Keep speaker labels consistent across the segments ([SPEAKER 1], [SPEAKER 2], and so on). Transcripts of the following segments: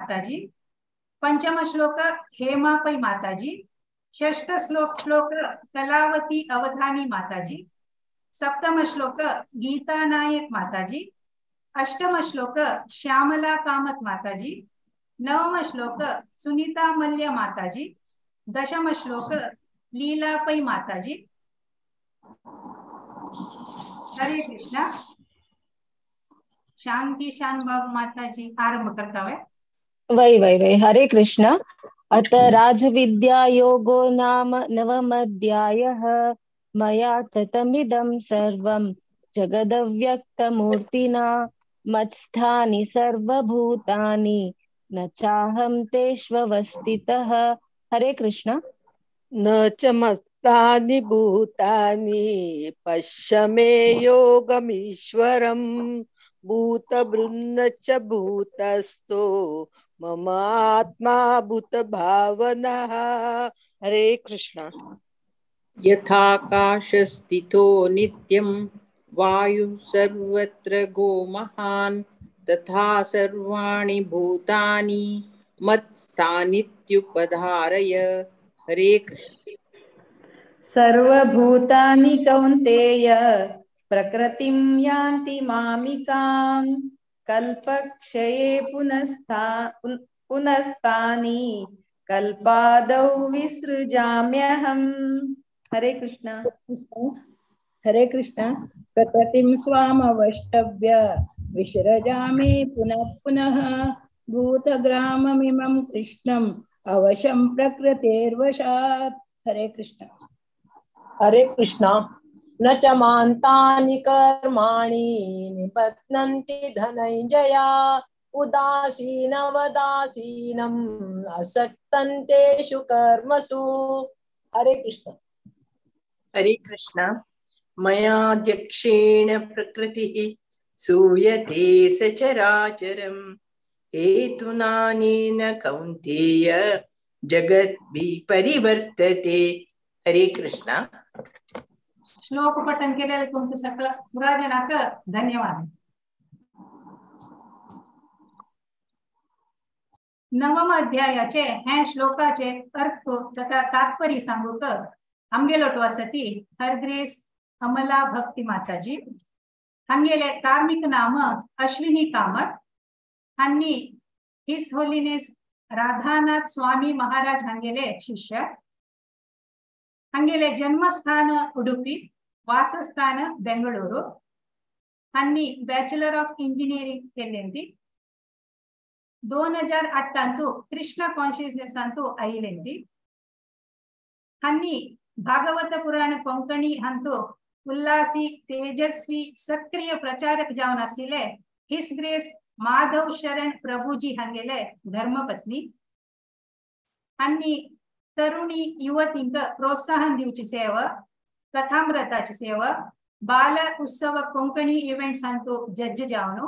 [SPEAKER 1] माताजी, पंचम श्लोक हेमा पै माताजी, षष्ठ श्लोक श्लोक कलावती अवधानी माताजी, सप्तम श्लोक गीता नायक माताजी, अष्टम श्लोक श्यामला कामत माताजी, नवम श्लोक सुनीता मल्य माताजी, दशम श्लोक लीला पै माताजी। हरे कृष्णा। शांति शानभाग माताजी आरंभ करता है।
[SPEAKER 2] वही वही वही। हरे कृष्णा। अत राजविद्या योगो नाम नवमध्यायः मया ततमिदं सर्वं जगदव्यक्तमूर्तिना मत्स्थानि सर्वभूतानि न चाहं तेष्वस्थितः। हरे कृष्णा।
[SPEAKER 3] न च मत्स्थानि भूतानि पश्य मे योगमीश्वरं भूतभृन्न च भूतस्थो मम आत्मा भूतभावनः। हरे कृष्णा।
[SPEAKER 4] यथाकाशस्थितो नित्यं वायुः सर्वत्र गो महान् तथा सर्वाणि भूतानि मत्स्थानीत्युपधारय। हरे कृष्ण।
[SPEAKER 5] सर्वभूतानि कौन्तेय प्रकृतिं यान्ति मामिकां कल्पक्षये पुनस्तानि कल्पादौ विसृजाम्यहम्। हरे कृष्णा।
[SPEAKER 6] हरे कृष्णा। प्रकृतिं स्वामवष्टभ्य विसृजामि पुनः पुनः भूतग्राममिमं कृष्णम् अवशं प्रकृतेर्वशात्। हरे कृष्णा।
[SPEAKER 7] हरे कृष्णा। न च मान्तानि कर्माणि निबध्नन्ति धनञ्जया उदासीनवदासीनम् असक्तं तेषु कर्मसु। हरे कृष्ण।
[SPEAKER 8] हरे कृष्ण। मयाध्यक्षेण प्रकृतिः सूयते सचराचरं हेतुनानेन कौन्तेय जगद्विपरिवर्तते। हरे कृष्ण।
[SPEAKER 1] श्लोक पठन केलेले तुमचं सगळं पुराजनाक धन्यवाद। नवम अध्यायाचे हे श्लोकाचे अर्थ तथा तात्पर्य सांगूक आमगेलो वसती हरग्रेस अमला भक्ती माताजी। हांगेले कार्मिक नाम Ashwini Kamat. हांनी his holiness Radhanath Swami Maharaj हांगेले शिष्य। हांगेले जन्मस्थान उडुपी, वासस्थान बेंगळूरू। हांनी बॅचलर ऑफ इंजिनियरिंग केलेंती। 2008 कृष्ण कॉन्शियसनेस आयलेंती। हांनी भागवत पुराण कोंकणी हांतु उल्लासी तेजस्वी सक्रिय प्रचारक जावन आशिल्ले his grace Madhav शरण प्रभुजी हांगेले धर्मपत्नी। हांनी तरुणी युवतींक प्रोत्साहन दिवची सेवा, कथामृताची सेवा, बाल उत्सव कोंकणी इव्हेंट्स हांतु जज्ज जावन,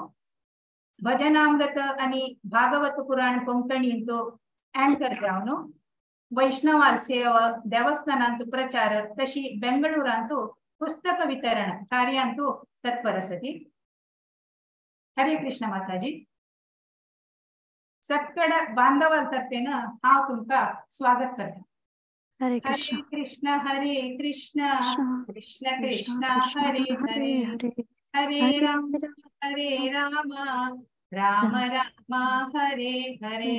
[SPEAKER 1] भजनामृत आणि भागवत पुराण कोंकणींतु अँकर जावन, वैष्णवाल सेवा, देवस्थानांतु प्रचार तशी बेंगळूरांतु पुस्तक वितरण कार्यांतु तत्पर आसती। हरे कृष्ण माताजी। सक्कड बांधवाल तर्फेन हांव तुमकां स्वागत करता।
[SPEAKER 9] हरे कृष्ण।
[SPEAKER 1] कृष्ण हरे कृष्ण कृष्ण कृष्ण हरे हरे हरे राम हरे राम राम राम हरे हरे।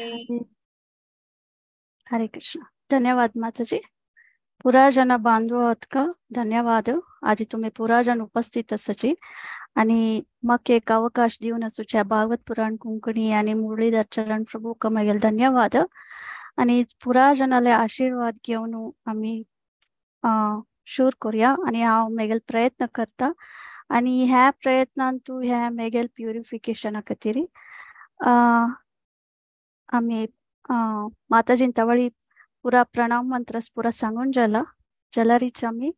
[SPEAKER 9] हरे कृष्ण। धन्यवाद माताजी। पुरा जन बांधव धन्यवाद। आज तुम्ही पुरा जन उपस्थित आसाची आणि म्हाका एक अवकाश दिवन आसूच्या भागवत पुराण कोंकणी आणि मुरलीधर चरण प्रभू म्हगेले धन्यवाद। आणि पुरा जनाले आशीर्वाद घेवन आमी शूर करूया आणि हांव म्हगेले प्रयत्न करता आणि ह्या प्रयत्नान तूं ह्या म्हगेले प्युरिफिकेशना खातीर आमी माताजीन तवळी पुरा प्रणाम मंत्रस पुरा सांगून जाला जाल्यारीच आमी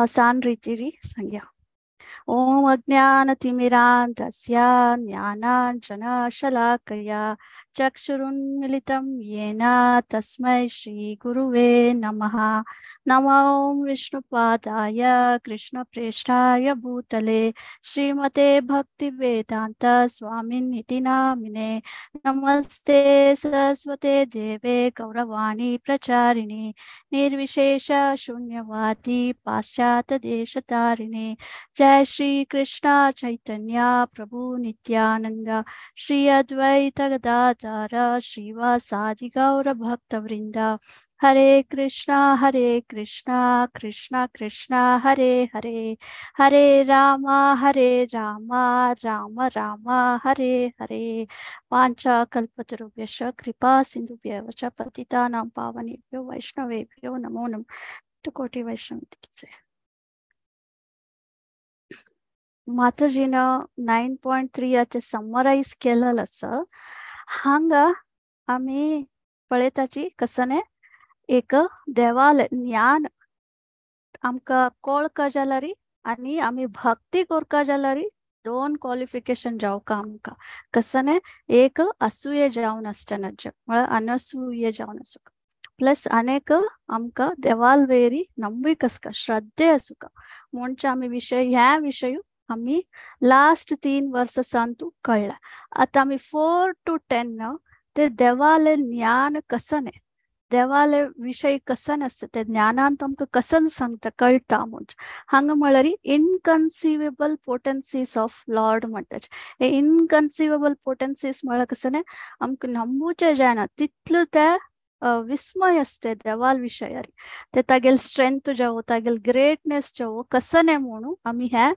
[SPEAKER 9] सान रितीरी सांगया। ओम अज्ञानतिमिरान्धस्य ज्ञानाञ्जनशलाकया चक्षुरुन्मिलितं येन तस्मै श्रीगुरुवे नमः। नमो विष्णुपादाय कृष्णप्रेष्ठाय भूतले श्रीमते भक्तिवेदान्त स्वामिनिति नामिने। नमस्ते सरस्वते देवे गौरवाणी प्रचारिणे निर्विशेष शून्यवादी पाश्चात्य देशतारिणे। जय श्री कृष्ण चैतन्य प्रभु नित्यानंद श्री अद्वैत गदाधर श्रीवासादि गौर भक्तवृंद। हरे कृष्णा कृष्णा कृष्णा हरे हरे, हरे रामा राम राम हरे हरे। वाञ्छाकल्पतरुभ्यश्च कृपा सिन्धुभ्येव च पतितानां पावनेभ्यो वैष्णवेभ्यो नमो नमः। कोटि वैष्णव की जय। माताजीनं 9.3 समरायज केलेलं आसा। हांगा आमी पळयताची कसने एक देवाले ज्ञान आमकां कळका जाल्यार आनी आमी भक्ती करका जाल्यार दोन क्वॉलिफिकेशन जावका आमकां। कसने एक असूये जावन आसतना म्हळ्यार अनसूये जावन आसूंक, प्लस अनेक आमकां देवाल वेरी नंबिक आसका, श्रद्धे आसूंक। म्हणचे आमी विशय ह्या विशय आमी लास्ट 3 वर्सां सांतू कळ्ळा। आतां आमी 4 to 10 ते देवाले ज्ञान कसने, देवाले विशय कसन आसता ते ज्ञानान तुमकां कसन सांगता कळटा। म्हणजे हांगा म्हळ्यार इनकन्सिवेबल पोटन्सीज ऑफ लॉर्ड म्हणटा। हे इनकन्सिवेबल पोटन्सीज म्हळ्यार कसने आमकां नंबूचें जायना तितलो ते विस्मय आसते देवाल विशयार, ते तागेल स्ट्रेंथ जावं तागेल ग्रेटनेस जावं कसने म्हणून आमी हे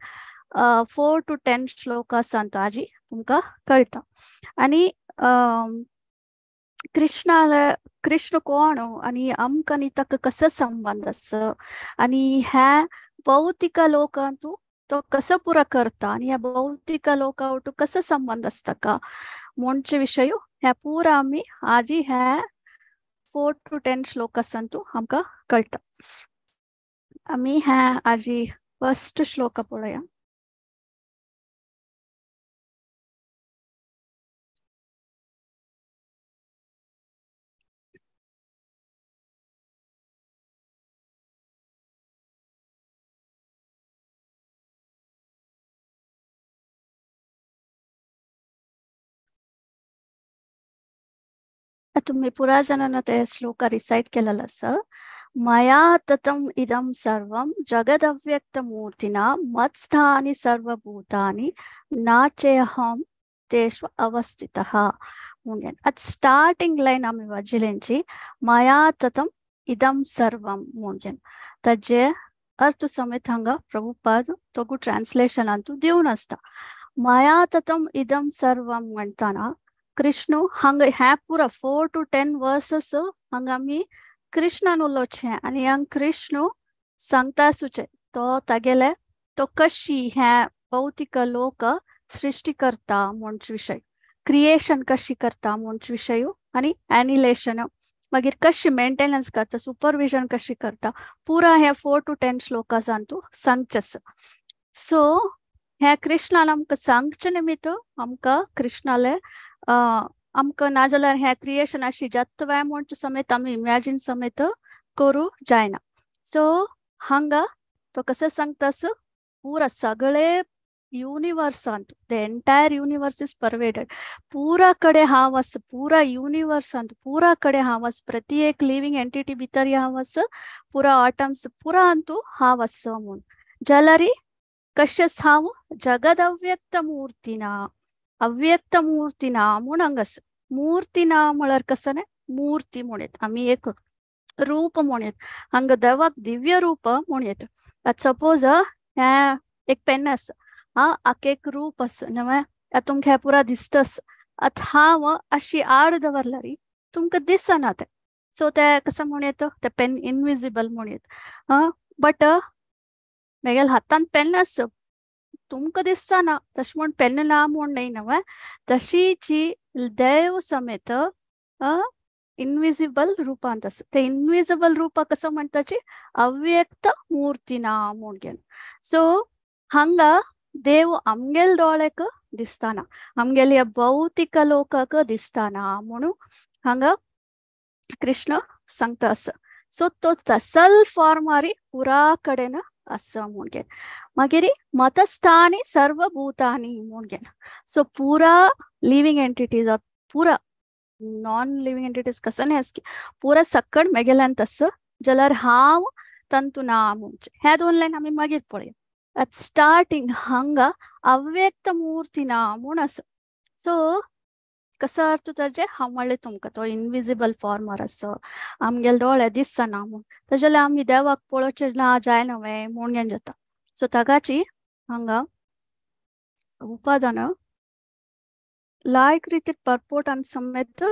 [SPEAKER 9] 4 to 10 श्लोका सांगता आजी तुमकां कळटा। आनी कृष्णाला कृष्ण कोण आनी आमकां आनी ताका कसो संबंद आसा आनी ह्या भौतिक लोकांतू तो कसो पुरो करता आनी ह्या भौतिक लोका वटू कसो संबंद आसता का म्हणचे विशय ह्या पुरा आमी आजी ह्या 4 to 10 श्लोका सांतू आमकां कळटा। आमी ह्या आजी फर्स्ट श्लोक पळोवया। तुम्ही पुरा जणांना ते श्लोक रिसाइट केलेला आसा। मया ततम इदं सर्वं जगदव्यक्त मूर्तिना मत्स्थानि सर्वभूतानि नाचेऽहं तेष्व अवस्थितः म्हणून आतां स्टार्टिंग लायन आमी वाचिलेंची मया ततम इदं सर्वं म्हणून ताजे अर्थ समेत हांगा प्रभुपाद तोगू ट्रान्सलेशनांतू दिवन आसता। मया ततम इदं सर्वं म्हणटाना कृष्ण हांगा ह्या पुरा 4 to 10 versus हांगा आमी कृष्णान उलोवचें आनी हांगा कृष्ण सांगता आसूचें तो तागेले तो कशी ह्या भौतिक लोक सृष्टी करता म्हणचे विशय, क्रिएशन कशी करता म्हणचे विशय आनी एनिलेशन मागीर कशी मेंटेनन्स करता, सुपरविजन कशी करता, पुरा ह्या 4 to 10 श्लोकासान तूं सांगचें आसा। सो ह्या कृष्णान आमकां सांगचें निमित्त आमकां कृष्णाले आमकां नाजाल्यार ह्या क्रिएशन अशी जातवाय म्हणचे समेत आमी इमॅजीन समेत करूं जायना। सो हांगा तो कशें सांगता आसा पुरा सगळे युनिवर्सांत the entire universe is pervaded, पुरा कडे हांव आसा, पुरा युनिवर्सांत पुरा कडे हांव आसा, प्रति एक लिव्हिंग एंटिटी भितर हांव आसा, पुरा आटम्स पुरा अंतू हांव आसा म्हूण जाल्यार कशेंच हांव जगद अव्यक्त मूर्तिना, अव्यक्त मूर्तिना म्हूण हांगा आसा। मूर्तिना म्हळ्यार कसं न्ही मूर्ती म्हणून आमी एक रूप म्हणून हांगा देवाक दिव्य रूप म्हणून येता। आतां सपोज हें एक पेन आसा, हा आक एक रूप आसा न्हय, आतां तुमकां हें पुरा दिसतास। आतां हांव अशी आड दवरल्यार तुमकां दिसना तें, सो तें कसं म्हणून येता तें पेन इनविजिबल म्हणून येता। हा बट म्हगेल्या हातान पेन आसा तुमकां दिसना तशें म्हूण पेन ना म्हूण न्हय न्हय, तशी जी देव समेत इनविजिबल रूपांत आसा ते इनविजिबल रूपा कसं म्हणटाची अव्यक्त मूर्तिना म्हूण घेवन। सो हांगा देव आमगेल दोळ्याक दिसताना, आमगेल्या ह्या भौतिक लोकाक दिसताना म्हणून हांगा कृष्ण सांगता आसा. सो तो तसल फॉर्मारी पुरा कडेन आसा म्हणून. मागीर मतस्थानी सर्वभूतानी म्हणून. सो पुरा लिव्हिंग एंटिटीज, पुरा नॉन लिव्हिंग एंटिटीज कसं नाही की पुरा सक्कड मेगेल्यान तसं जाल्यार हांव तंतु ना म्हणचे. ह्या दोन लायन आमी मागीर पळया. आतां स्टार्टिंग हांगा अव्यक्त मूर्ती ना म्हूण आसा. सो कसो अर्थ ताजे हांव म्हणलें तुमकां तो इनविजिबल फॉर्मर आसा, आमगेले दोळे दिसना म्हूण, तशें जाल्यार आमी देवाक पळोवचें ना जायना वे म्हूण जाता. सो ताकाची हांगा उपादान लायक रितीर परपोर्ट आनी समेत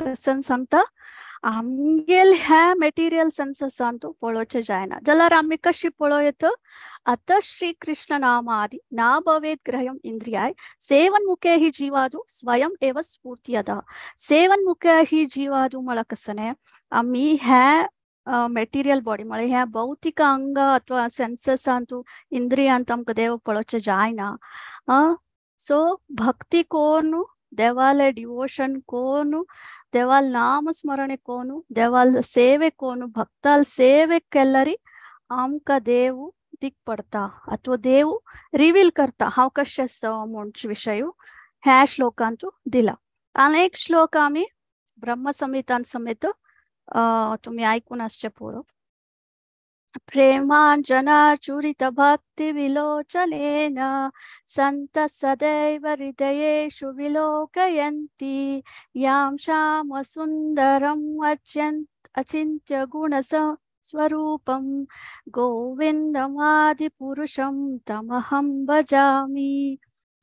[SPEAKER 9] कसन सांगता आमगेल ह्या मेटिरियल सेन्ससान तूं पळोवचें जायना जाल्यार आमी कशी पळोवं येता. अत श्री कृष्ण नामादि ना भवेत् ग्रह्यम् इंद्रियाय सेवन्मुखे हि जीवादु स्वयं एव स्फूर्ति अतः. सेवन्मुखे हि जीवादु म्हळ्यार कसने आमी ह्या मेटिरियल बॉडी म्हळ्यार ह्या भौतिक अंग अथवा सेन्ससान तूं इंद्रियांत आमकां देव पळोवचें जायना. सो भक्ती कोन देवाले डिवोशन कोन, देवाल नामस्मरणे कोन, देवाल सेवे कोन, भक्ताल सेवे केल्यारी आमकां देव दिक पडता अथवा देव रिवील करता हांव कशें आसा म्हणचे विशय ह्या श्लोकांतू दिला. आनी एक श्लोक आमी ब्रह्मसंहितान समेत तुमी आयकून आसचें पळोवप. प्रेमाञ्जनाचूरित भक्ति विलोचनेन संत सदैव हृदयेषु विलोकयन्ति यां श्याम सुन्दरम् अचिन्त्य गुण स्वरूपं गोविन्दमादिपुरुषं तमहं भजामि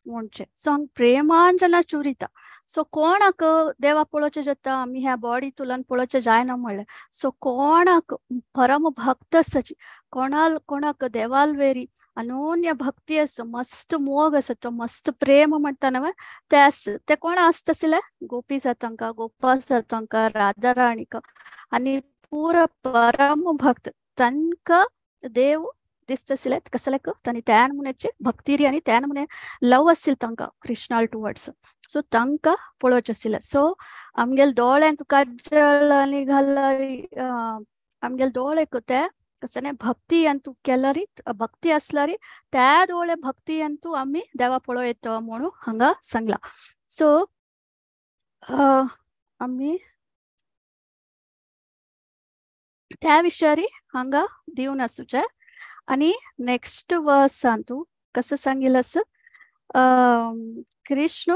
[SPEAKER 9] म्हणचे. सो प्रेमांजना चुरिता. सो कोणाक देवा पळोवचें जाता आमी ह्या बॉडी तुलन पळोवचें जायना म्हणलें. सो कोणाक परम भक्त आसाची, कोणाक देवाल वेरी अनोन्य भक्ती आसा, मस्त मोग आसा, तो मस्त प्रेम म्हणटा न्हय ते आसा. ते कोण आसता आशिल्ले गोपी जातांका, गोपा जातांका, राधा राणीक आनी पुरा परम भक्त तांकां देव दिसता आशिल्ले. कसल्याक तांणी त्या नमुन्याचे भक्तीरी आनी त्या नमुने लव आशिल्ले तांकां कृष्णाल टुवर्ड्स. सो तांकां पळोवचें आशिल्लें. सो आमगेले दोळ्यांत काजळ आनी घाल्यार आमगेले दोळेक ते कसलें भक्ती अंतू केल्यारी, भक्ती आसल्यारी त्या दोळे भक्ती अंतू आमी देवा पळोवं येता म्हणून हांगा सांगलां. सो आमी त्या विशयारी हांगा दिवन आसूचें. आनी नेक्स्ट वर्सान तूं कसं सांगिल्लें आसा कृष्ण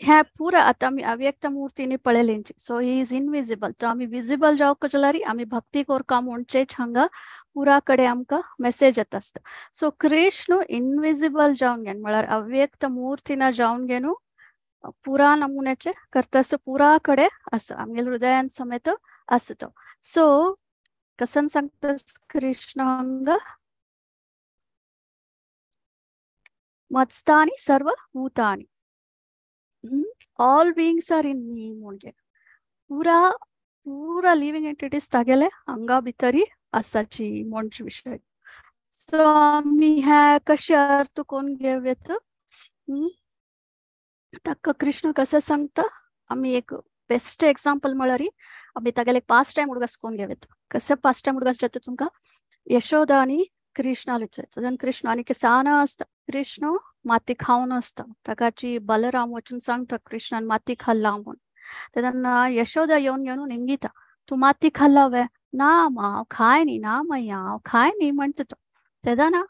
[SPEAKER 9] ह्या पुरा आतां आमी अव्यक्त मूर्तींनी पळयलेंची. So he is invisible. तो आमी विजिबल जावंक जाल्यार आमी भक्ती करता म्हणचेच हांगा पुरा कडेन आमकां मेसेज येता आसता. सो कृष्ण इनविजिबल जावन घेवन म्हळ्यार अव्यक्त मूर्तीना जावन घेवन पुरा नमुन्याचे करता आसा, पुरा कडेन आसा, आमगेल्या हृदयान समेत आसा तो. सो कसन सांगता कृष्ण हांगा मत्स्थानी सर्व भूतानी, all beings are in me म्हणून पुरा पुरा लिव्हिंग एंटिटीज तागेले हांगा भितरी आसाची म्हणचे विशय. सो आमी ह्या कशें अर्थ कोण घेवं येता. ताका कृष्ण कसं सांगता आमी एक बेस्ट एक्झाम्पल म्हळ्यार आमी तागेले पास्ट टायम उडगास कोण घेवं येता. कसं पास्ट टायम उडगास जाता तुमकां यशोदा आनी कृष्णा विचारता. कृष्ण आनी सान आसता, कृष्ण माती खावन आसता, ताकाची बलराम वचून सांगता कृष्णान माती खाल्ला म्हूण. तेन्ना यशोदा येवन घेवन निमगिता तूं माती खाल्ला वे, ना मा हांव खाय न्ही, ना मैया हांव खाय न्ही म्हणटा तो. तेन्ना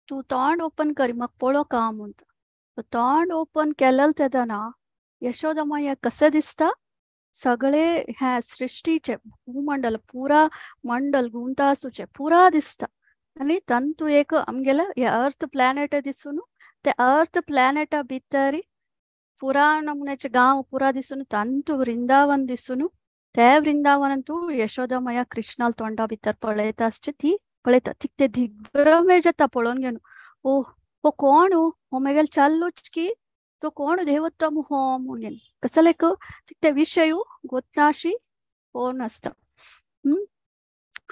[SPEAKER 9] तूं तोंड ओपन कर म्हाका पळोवंक हांव म्हणटा. तोंड ओपन केलें तेन्ना यशोदा मैया कशें दिसता सगळे ह्या सृष्टीचे भूमंडल पुरा मंडल घुंवता आसूचे पुरा दिसता. आनी तंतू एक आमगेले हे अर्थ प्लॅनेट दिसून ते अर्थ प्लॅनेटा भितर पुरा नमुन्याचे गांव पुरा दिसून तंतू वृंदावन दिसून ते वृंदावनांतू यशोदा मैया कृष्णाल तोंडा भितर पळयता आसचे ती पळयता. ती ते दिग्भ्रमे जाता पळोवन घेवन, ओ हो कोण हो मेगेल चाललोच की तो कोण देवोत्तम हो म्हणून कसलेक ते विशय गोतनाशी कोण आसता.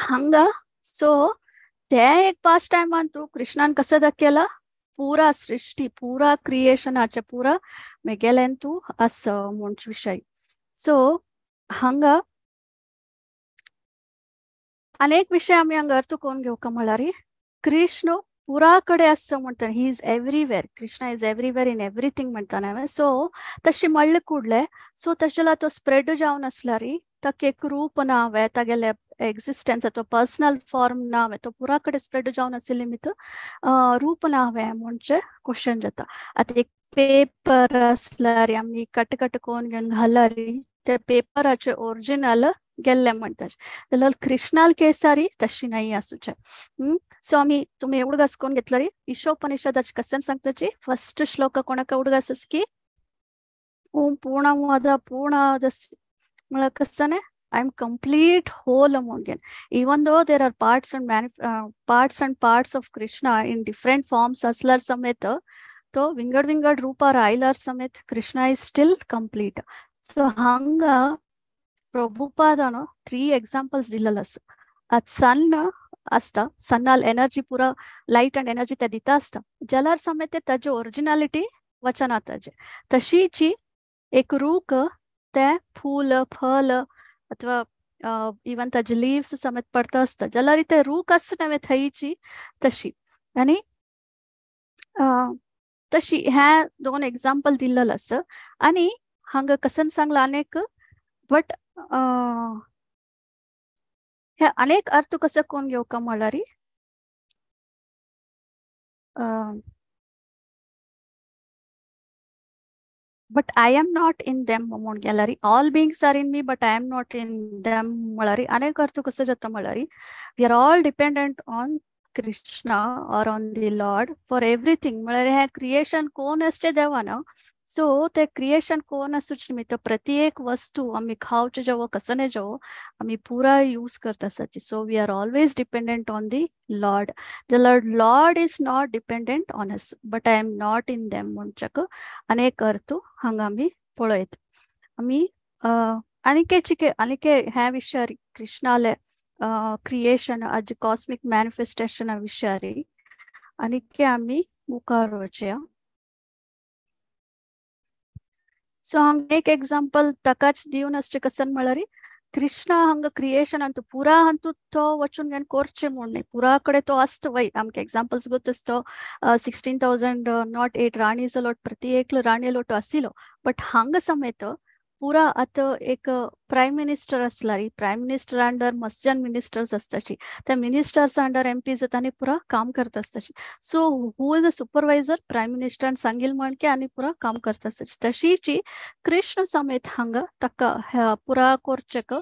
[SPEAKER 9] हांगा सो ते एक पास टायमान तूं कृष्णान कसं दाखयला पुरा सृष्टी पुरा क्रिएशनाचे पुरा मेगेल्यान तूं आस म्हूण विशय. सो हांगा अनेक विशय आमी हांगा अर्थ करून घेवका म्हळ्यार कृष्ण पुरा कडेन आसता म्हणटा, he is everywhere, Krishna is everywhere in everything म्हणटा हांवें. सो तशें म्हणलें कुडलें सो तशें जाल्यार तो स्प्रेड जावन आसल्यार ताका एक रूप ना हांवें तागेले एक्झिस्टन्स तो पर्सनल फॉर्म ना हांवें तो पुरा कडेन स्प्रेड जावन आशिल्ले निमित्त रूप ना हांवें म्हणचे क्वेश्चन जाता. आतां एक पेपर आसल्यार आमी कट कट कोन घेवन घाल्यार ते पेपराचे ओरिजिनल गेल्ले म्हणटा, जाल्यार कृष्णाल केसारी तशी नाही आसूचे. सो आमी तुमी उडगास कोण घेतल्यार ईशोपनिषदाचे कसन सांगताची फर्स्ट श्लोक कोणाक उडगास की ओम पूर्णमद पूर्णदस म्हळ्यार कसने I am complete whole म्हणून. Even though there are parts and parts and parts of Krishna in different forms असल्यार समेत तो विंगड विंगड रूपार आयल्यार समेत Krishna is still complete. So हांगा प्रभुपादान 3 एक्झाम्पल्स दिलेले आसा. आतां सन आसता, सनाल एनर्जी पुरा लायट अँड एनर्जी ते दिता आसता, जाल्यार समेत ताजे ओरिजिनलिटी वचना ताजे. तशीची एक रूख ते फूल फल अथवा इवन ताजे लिव्स समेत पडता आसता, जाल्यार ते रूख आसता नव्हे थंयची तशी. आनी तशी ह्या 2 एक्झाम्पल दिलेलं आसा. आनी हांगा कसन सांगला अनेक बट हे अनेक अर्थ कसं कोण घेवका म्हळ्यार but I am not in them म्हणून गेल्यार all beings are in me but I am not in them म्हळ्यार अनेक अर्थ कसं जाता म्हळ्यार we are all dependent on Krishna or on the lord for everything. म्हळ्यार हे क्रिएशन कोण आसचे देवान. सो ते क्रिएशन कोण आसूच निमित्त प्रत्येक वस्तू आमी खावचे जेवो कसने जेवो आमी पुरा यूज करता आसाची. So we are always dependent on the lord. The lord is not dependent on us but I am not in them म्हणच्याक अनेक अर्थ हांगा आमी पळयत. आमी आनीक चिके आनीक ह्या विशयार कृष्णाले क्रिएशन आज कॉस्मिक मॅनिफेस्टेशना विशयारी आनीक आमी मुखार वचया. सो हांगा एक एक्झाम्पल ताकाच दिवन आसचें कसन म्हळ्यार कृष्णा हांगा क्रिएशन अंतू पुरा अंतू तो वचून घेवन करचें म्हूण न्ही, पुरा कडेन तो आसता वय. आमकां एक्झाम्पल्स गोत आसतो 16,008 राणीचो लोट प्रति एक राणी लोट आशिल्लो, बट हांगा समेत पुरा आतां एक प्रायम मिनिस्टर आसल्यार प्रायम मिनिस्टर अंडर मस्त जन मिनिस्टर्स आसताची, त्या मिनिस्टर्स अंडर एमपीज आनी पुरा काम करता आसताची. So who is a supervisor prime मिनिस्टरान सांगील म्हण की आनी पुरा काम करता आसताची. तशीची कृष्ण समेत हांगा ताका पुरा करचेक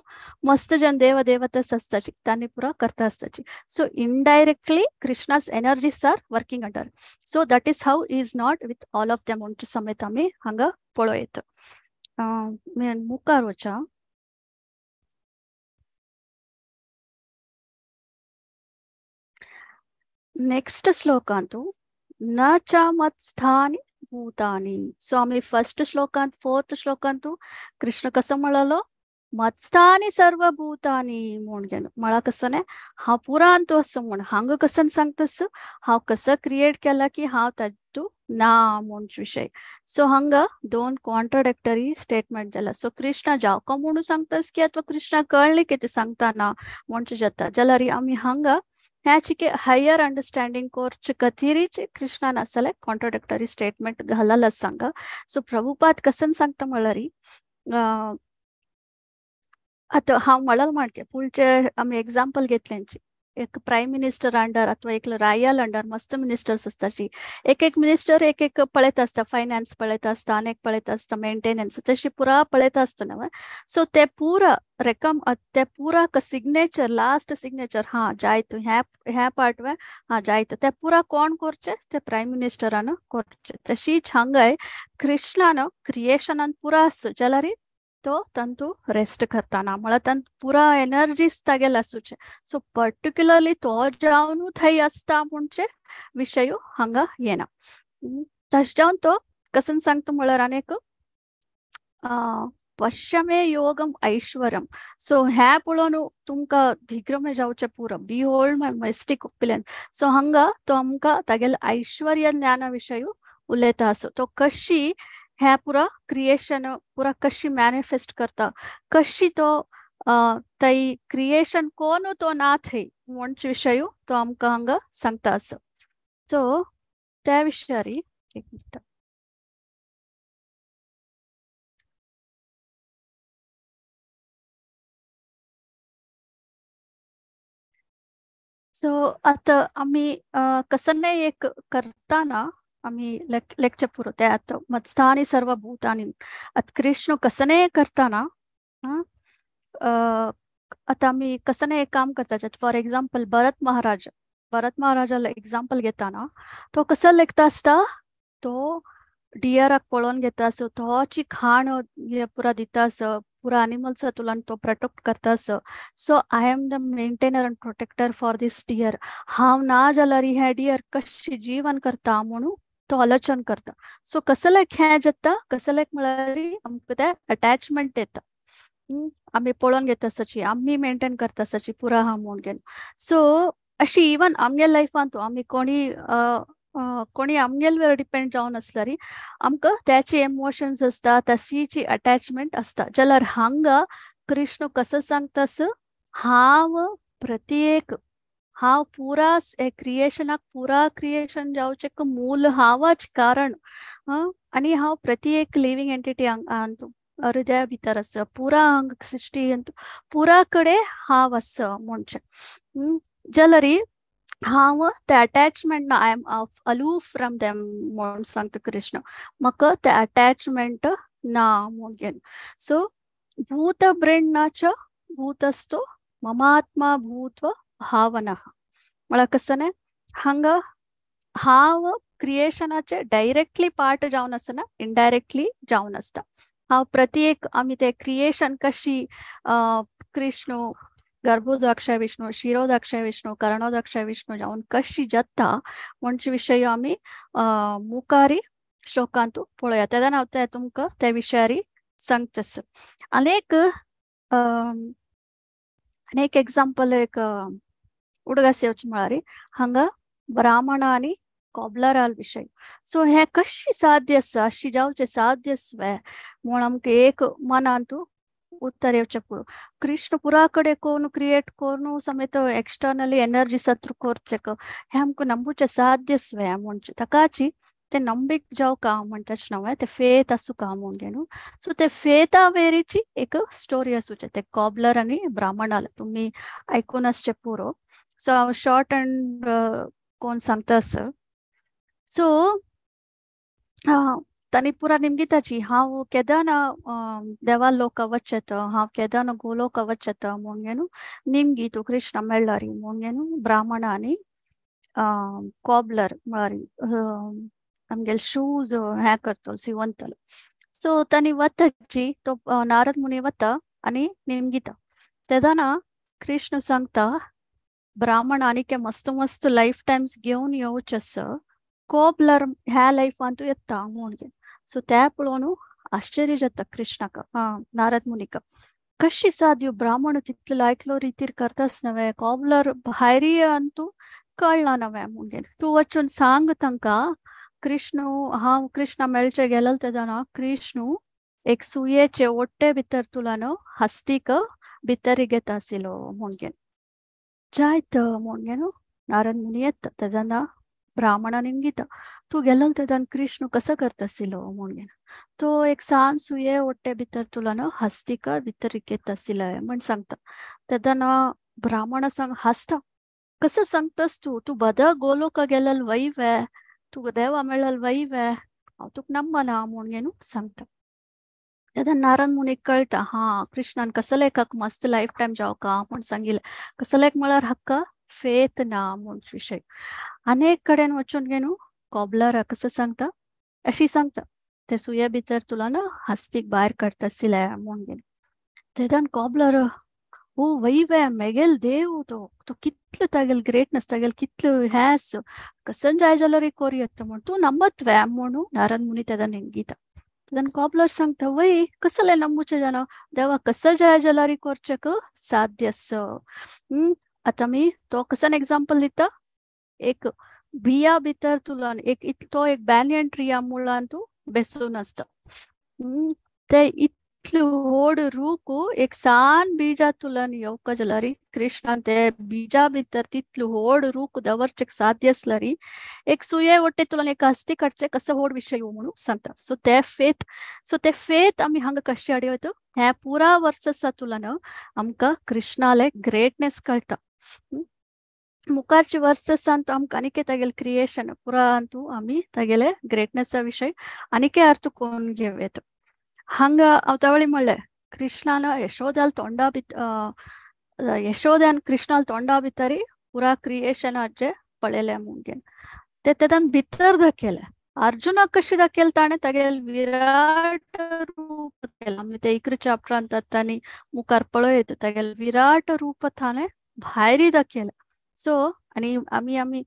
[SPEAKER 9] मस्त जन देव देवतास आसताची तांणी पुरा करता आसताची. So indirectly Krishna's energies are working under. So that is how is not with all of them म्हणचे समेत आमी हांगा पळयत. मुखार वचा. नेक्स्ट श्लोकांतु न च मत्स्थानि भूतानि. सो आमी फर्स्ट श्लोकांत फोर्थ श्लोकांतु कृष्ण कसं म्हळलो मत्स्थानि सर्व भूतानि म्हूण घेवन म्हळा कसं न्ही हांव पुरांतू आसा म्हूण. हांगा कसन सांगतस हांव कसं क्रिएट केला की हांव तातूंत ना म्हूण विशय. सो हांगा 2 कॉन्ट्राडिक्टरी स्टेटमेंट जाला. सो कृष्णा जावका म्हणून सांगतस की अथवा कृष्णा कळ्ळें कितें सांगता ना म्हणचे जाता, जाल्यार आमी हांगा ह्या चिके हायर अंडरस्टँडिंग करचे खातीरच कृष्णान आसले कॉन्ट्राडिक्टरी स्टेटमेंट घालल सांगा. सो प्रभुपाद कसन सांगता म्हळ्यार आतां हांव म्हणल म्हणके पुळचे आमी एक्झाम्पल घेतल्यांची एक प्रायम मिनिस्टर अंडर अथवा एक रायल अंडर मस्त मिनिस्टर्स आसताची, एक एक मिनिस्टर एक एक पळयत आसता, फायनान्स पळयत आसता, अनेक पळयत आसता, मेंटेनन्स तशी पुरा पळयत आसता न्हय. सो ते पुरा रकम ते पुरा सिग्नेचर लास्ट सिग्नेचर हा जायत ह्या ह्या पार्ट वे हा जायत ते पुरा कोण करचे ते प्रायम मिनिस्टरान करचे. तशीच हांगाय कृष्णान क्रिएशनान पुरा आसता जाल्यार तो तंतू रेस्ट करताना म्हळ्यार तांतू पुरा एनर्जीज तागेले आसूचे. सो पर्टिक्युलरली तो जावन थंय आसता म्हणचे विशय हांगा येना. तशें जावन तो कसन सांगता म्हळ्यार आनीक पश्यमे योगम ऐश्वरम. सो ह्या पळोवन तुमकां धिग्रमे जावचें पुरो, behold my mystic opulence. So हांगा तो आमकां तागेले ऐश्वर्य ज्ञाना विशय उलयता आसा. तो कशी ह्या पुरा क्रिएशन पुरा कशी मॅनिफेस्ट करता, कशी तो तै क्रिएशन कोण तो ना थंय म्हणचे विशय तो आमकां हांगा सांगता आसा. सो त्या विशयारी एक मिनट. सो आता आमी कसन्ने एक करताना आमी लेक्चर पुरो ते आतां मत्स्थानी सर्व भूतानी आतां कृष्ण कसने करताना आतां आमी कसने एक काम करता. फॉर एग्जाम्पल भरत महाराज, भरत महाराजाला एग्जाम्पल घेताना तो कसो लेखता आसता, तो डियराक पळोवन घेता आसो, तोची खाण पुरा दिता आसो, पुरा एनिमल्स तुलान तो प्रोटेक्ट करता आसो. So I am the maintainer and protector for this deer. हांव ना जाल्यार हें डियर कशी जीवन करता म्हणून तो आलोचन करता. सो कसलेक हें जाता, कसलेक म्हळ्यार आमकां तें अटॅचमेंट येता, आमी पळोवन घेता आसाची, आमी मेंटेन करता आसाची पुरा हा म्हणून घेवन. सो अशी इवन आमगे लायफान आमी कोणी कोणी आमगेलवर डिपेंड जावन आसल्यार आमकां त्याचे इमोशन्स आसता, तशीची अटॅचमेंट आसता. जाल्यार हांगा कृष्ण कसो सांगता हांव प्रत्येक हांव पुरा क्रिएशनाक पुरा क्रिएशन जावचें मूल हांवच कारण आनी हांव प्रत्येक लिव्हिंग एंटिटी हृदया भितर आसा, पुरा हांग सृश्टी पुरा कडे हांव आसा म्हणचें. जाल्यार हांव ते अटॅचमेंट ना, I am aloof from them म्हूण सांगता कृष्ण, म्हाका ते अटॅचमेंट ना म्हूण घेवन. सो भूत ब्रेण्णाच भूतस्थो ममात्मा भूत्व भावना म्हळ्यार कसं न्ही हांगा हांव क्रिएशनाचे डायरेक्टली पार्ट जावन आसना, इनडायरेक्टली जावन आसता. हांव प्रत्येक आमी ते क्रिएशन कशी कृष्ण गर्भोदक्षय विष्णु, क्षीरोदक्षय विष्णु, करणोदक्षय विष्णु जावन कशी जाता म्हणचे विशय आमी मुखारी श्लोकांतू पळोवया. तेन्ना हांव ते तुमकां त्या विशयारी सांगता. आनी एक एग्जाम्पल एक उडगास येवचें म्हळ्यार हांगा ब्राह्मण आनी कॉबलराल विशय. सो हें कशी साध्य आसा, अशी जावचें साध्य वे म्हूण आमकां एक मनांतू उत्तर येवचें पुरो. कृष्ण पुरा कडेन कोण क्रिएट करून समेत एक्सटर्नली एनर्जी सत्र करचें हें आमकां नंबूचें साध्य वे म्हणचें. ताकाची ते नंबीक जावं का म्हणटाच नव्हे, ते फेथ आसूं का म्हूण घेवन. सो ते फेथा वेरीची एक स्टोरी आसूचे ते कॉबलर आनी ब्राह्मणाल तुमी आयकून आसचें पुरो. सो हांव शॉर्ट अँड कोण सांगता आसा. सो तांणी पुरा निमगिताची हांव केदना देवा लोक वचत, हांव केदना गोलोक वचत म्हूण घेवन निमगी तूं कृष्ण मेळ्ळारी म्हूण घेवन ब्राह्मण आनी कॉबलर म्हळ्यार आमगेले शूज हें करतलो शिंवतलो. सो तांणी वताची तो नारद मुनी वता आनी निमगिता. तेन्ना कृष्ण सांगता ब्राह्मण आनी के मस्त मस्त लायफ टायम्स घेवन येवचें आसा, कॉबलर ह्या लायफान तूं येता म्हूण घेवन. सो त्या पळोवन आश्चर्य जाता कृष्णाक, नारद मुनीक, कशी साध्य ब्राह्मण तितलो लायकलो रितीर करताच नव्हे, कॉबलर भायरी अंतू कळना नव्हे म्हूण घेवन. तूं वचून सांग तांकां कृष्ण हांव कृष्णा मेळचे गेलो तेन्ना कृष्ण एक सुयेचे ओट्टे भितर तुला न्हू हस्तीक भितर घेता आशिल्लो म्हूण घेवन. जायत म्हूण घेवन नारद मुनी येता तेन्ना ब्राह्मणा निमगिता तूं गेलो तेन्ना कृष्ण कसो करता आशिल्लो म्हूण घेवन. तो एक सान सुये ओट्टे भितर तुला न्हू हस्तीक भितर घेता आशिल्लो म्हण सांगता. तेन्ना ब्राह्मणा सांग हासता, कसो सांगतास तूं, तूं बद गोलोक गेलेल वय वे, तूं देवा मेळ्ळल वय वे, हांव तुका नंबना म्हूण घेवन सांगता. तेन्ना नारद मुनीक कळटा हा कृष्णान कसलेकाक मस्त लायफ टायम जावका म्हूण सांगिल्लें, कसलेक म्हळ्यार हाका फेथ ना म्हूण विशय. अनेक कडेन वचून घेवन कॉबलर कसो सांगता अशी सांगता ते सुये भितर तुला ना हस्तीक भायर काडटा आशिल्ले म्हूण घेवन. तेन्ना कॉबलर ओ वय वे मेगेल देव तो, तो कितलो तागेल ग्रेटनेस, तागेल कितलो हें कसन जाय जाल्यार कोर येता म्हूण तूं नंबत वे म्हणून नारद मुनी तेन्ना निमगिता. तेन्ना कॉबलर सांगता वय कसलें नंबूचे जाणा देवा कसं जाय जाल्यार करचेक साध्य आसा. आतां आमी तो कसन एग्जाम्पल दिता, एक बिया भितर तुलन एक तो एक बॅनियन ट्रिया मुळान तूं बेसून आसता. ते इतले व्हड रूख एक सान बीजा तुलन येवका जाल्यार कृष्णान ते बीजा भितर तितले व्हड रूख दवरचेक साध्य आसल्यार एक सुये वट्टे तुलन एक हस्ती काडचे कसो व्हड विशय म्हणून सांगता. सो ते फेथ, सो ते फेथ आमी हांगा कशें हाडयो येता हे पुरा वर्सां तुलन आमकां कृष्णाले ग्रेटनेस कळटा. मुखारचे वर्सां तो आमकां आनीक तागेले क्रिएशन पुरा तूं आमी तागेले ग्रेटनेसा विशय आनीक अर्थ कोण घेवं येता. हांगा हांव तवळी म्हणलें कृष्णान यशोदाल तोंडा यशोदान कृष्णाल तोंडा भितरी पुरा क्रिएशनाचे पळयलें म्हणून ते तेदान भितर दाखयलें. अर्जुनाक कशें दाखयलें ताणें तागेलें विराट रूप केलें. आमी ते इकरा चॅप्टरांत तांणी मुखार पळयत तागेलें विराट रूप ताणें भायरी दाखयलें. सो आनी आमी आमी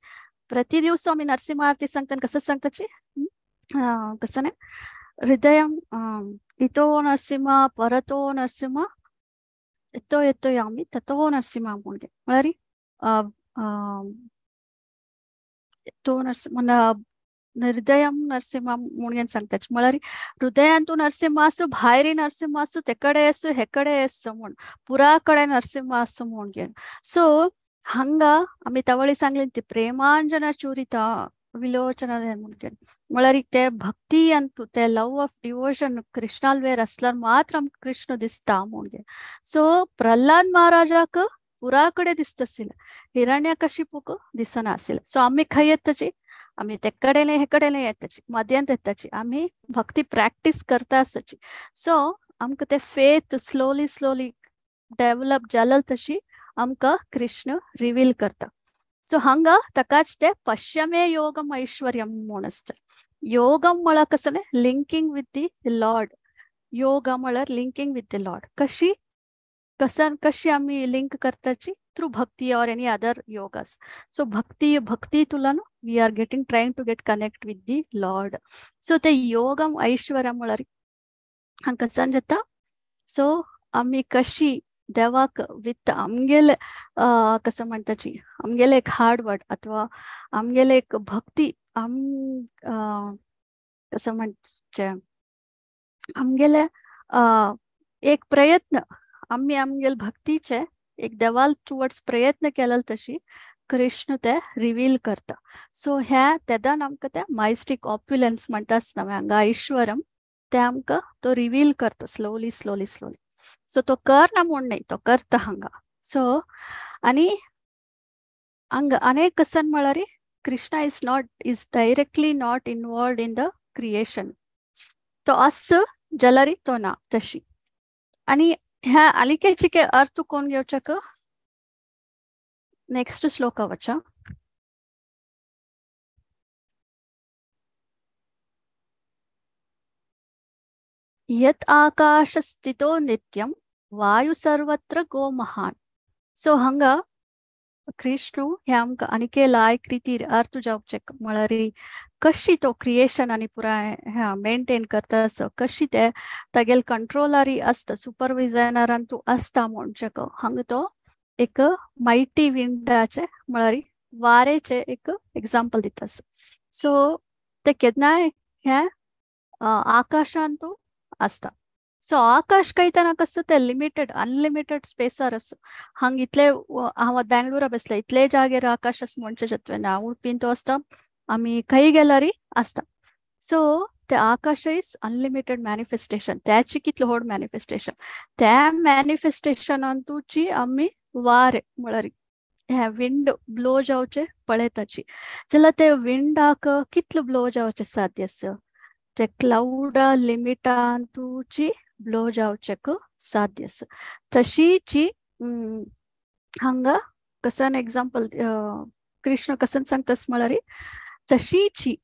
[SPEAKER 9] प्रति दिवस आमी नरसिंह आरती सांगता कसं सांगताची कसं नाही हृदय इतो नरसिंह परतो नरसिंह इतो येतो यामी ततो नरसिंह म्हणून म्हळ्यार तो नरसिंह हृदय नरसिंह म्हणून सांगता म्हळ्यार हृदयान तूं नरसिंह आसूं भायरी नरसिंह आसूं तेकडे आसूं हेकडे आसूं म्हूण पुरा कडेन नरसिंह आसूं म्हणून. सो हांगा आमी तवळी सांगली ती प्रेमांजना चुरिता विलोचना म्हणून म्हळ्यार ते भक्ती अंतू ते लव ऑफ डिवोशन कृष्णाल वेर आसल्यार मात्र आमकां कृष्ण दिसता म्हणून. सो प्रल्हाद महाराजाक पुरा कडेन दिसता आशिल्लें, हिरण्यकशिपूक दिसना आशिल्लें. सो आमी खंय येताची आमी ते कडेन हे कडेन येताची मध्यांत येताची आमी भक्ती प्रॅक्टीस करता आसाची. सो आमकां ते फेथ स्लोली स्लोली डेवलप जालें तशी आमकां कृष्ण रिवील करता. सो हांगा ताकाच ते पश्यमे योगम ऐश्वर्यम म्हूण आसता. योगम म्हळ्यार कसं न्ही linking with the Lord. Yoga म्हळ्यार लिंकींग विथ the Lord. कशी कसन कशी आमी link करताची through bhakti or any other yogas. So bhakti bhakti तुला न्हू we are getting trying to get connect with the lord. So ते योगम ऐश्वर्यम म्हळ्यार हांगा कसन जाता. सो आमी कशी देवाक विथ आमगेले कसं म्हणटाची आमगेले एक हार्ड वर्क अथवा आमगेले एक भक्ती आम कसं म्हणचे आमगेले एक प्रयत्न आमी आमगेले भक्तीचे एक देवाल टुवर्ड्स प्रयत्न केले तशी कृष्ण ते रिवील करता. सो ह्या तेदान आमकां ते मायस्टीक ऑप्युलन्स म्हणटा आसतना हांगा ऐश्वरम ते आमकां तो रिवील करता स्लोली स्लोली स्लोली. सो तो कर ना म्हूण न्ही तो करता हांगा. सो आनी हांगा अनेक कसन म्हळ्यार Krishna is not is directly not involved in the creation. तो आस जाल्यार तो ना तशी. आनी ह्या आलिकेची अर्थ कोण घेवचेक नेक्स्ट श्लोका वचा. यत आकाश स्थितो नित्यम वायु सर्वत्र गो महान. सो हांगा कृष्ण हे आमकां आनीक लायक रितीर अर्थ जावचें म्हळ्यार कशी तो क्रिएशन आनी पुराय मेंटेन करता आसो कशी ते तागेले कंट्रोलारी आसता सुपरविजनारान तूं आसता म्हणचें हांगा तो एक मायटी विंडाचे म्हळ्यार वारेचे एक एग्जाम्पल दिता आसा. सो ते केन्नाय हे आकाशान तूं आसता. सो आकाश कयतना कसं ते लिमिटेड अनलिमिटेड स्पेसार आसा. हांग इतले हांव बेंगळुरा बसले इतले जागेर आकाश आसा म्हणचें जातलें ना उडपीन तो आसता आमी खंय गेल्यारय आसता. सो ते आकाश is unlimited manifestation त्याची कितलें व्हड मॅनिफेस्टेशन त्या मॅनिफेस्टेशनान तुची आमी वारे म्हळ्यार हे विंड ब्लो जावचे पळयताची जाल्यार ते विंडाक कितलो ब्लो जावचें साध्य आसा ते क्लाउडा लिमिटान तुची ब्लो जावचेक साध्य आसा. तशीची हांगा कसन एग्जाम्पल कृष्ण कसन सांगता म्हळ्यार तशीची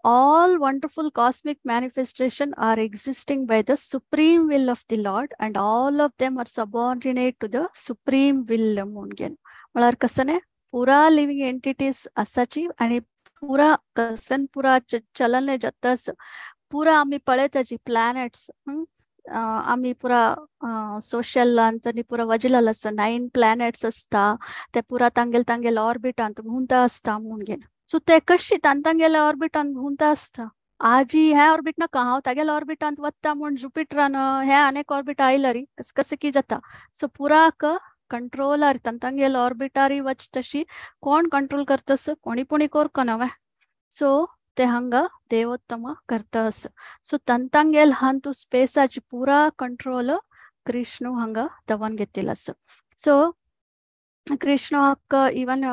[SPEAKER 9] all wonderful cosmic manifestation are existing by the supreme will of the Lord and all of them are subordinate to the supreme will म्हणून म्हळ्यार कसं न्ही पुरा लिव्हिंग एंटिटीज आसाची आनी पुरा कसन पुरा चलन जाता पुरा आमी पळयताची प्लॅनेट्स. आमी पुरा सोशलांत आनी पुरा वजिलाल आसता 9 प्लॅनेट्स आसता ते पुरा तांगेल तांगेल ऑर्बिटांत घुंवता आसता म्हूण घेवन. सो ते कशी तांगेल्या ऑर्बिटांत घुंवता आसता. आजी ह्या ऑर्बिट नाका हांव तागेल्या ऑर्बिटांत वता म्हूण जुपिटरान हे अनेक ऑर्बिट आयला री कस कशें की जाता. सो पुराक कंट्रोलार तांगेल ऑर्बिटारी वच तशी कोण कंट्रोल करतस कोणी पुणी कोरकना वे. सो ते हांगा देवोत्तम करता आस. सो तांगेल हांतू स्पेसाची पुरा कंट्रोल कृष्ण हांगा दवन घेतिल्लो आसा. सो कृष्ण हक्क इवन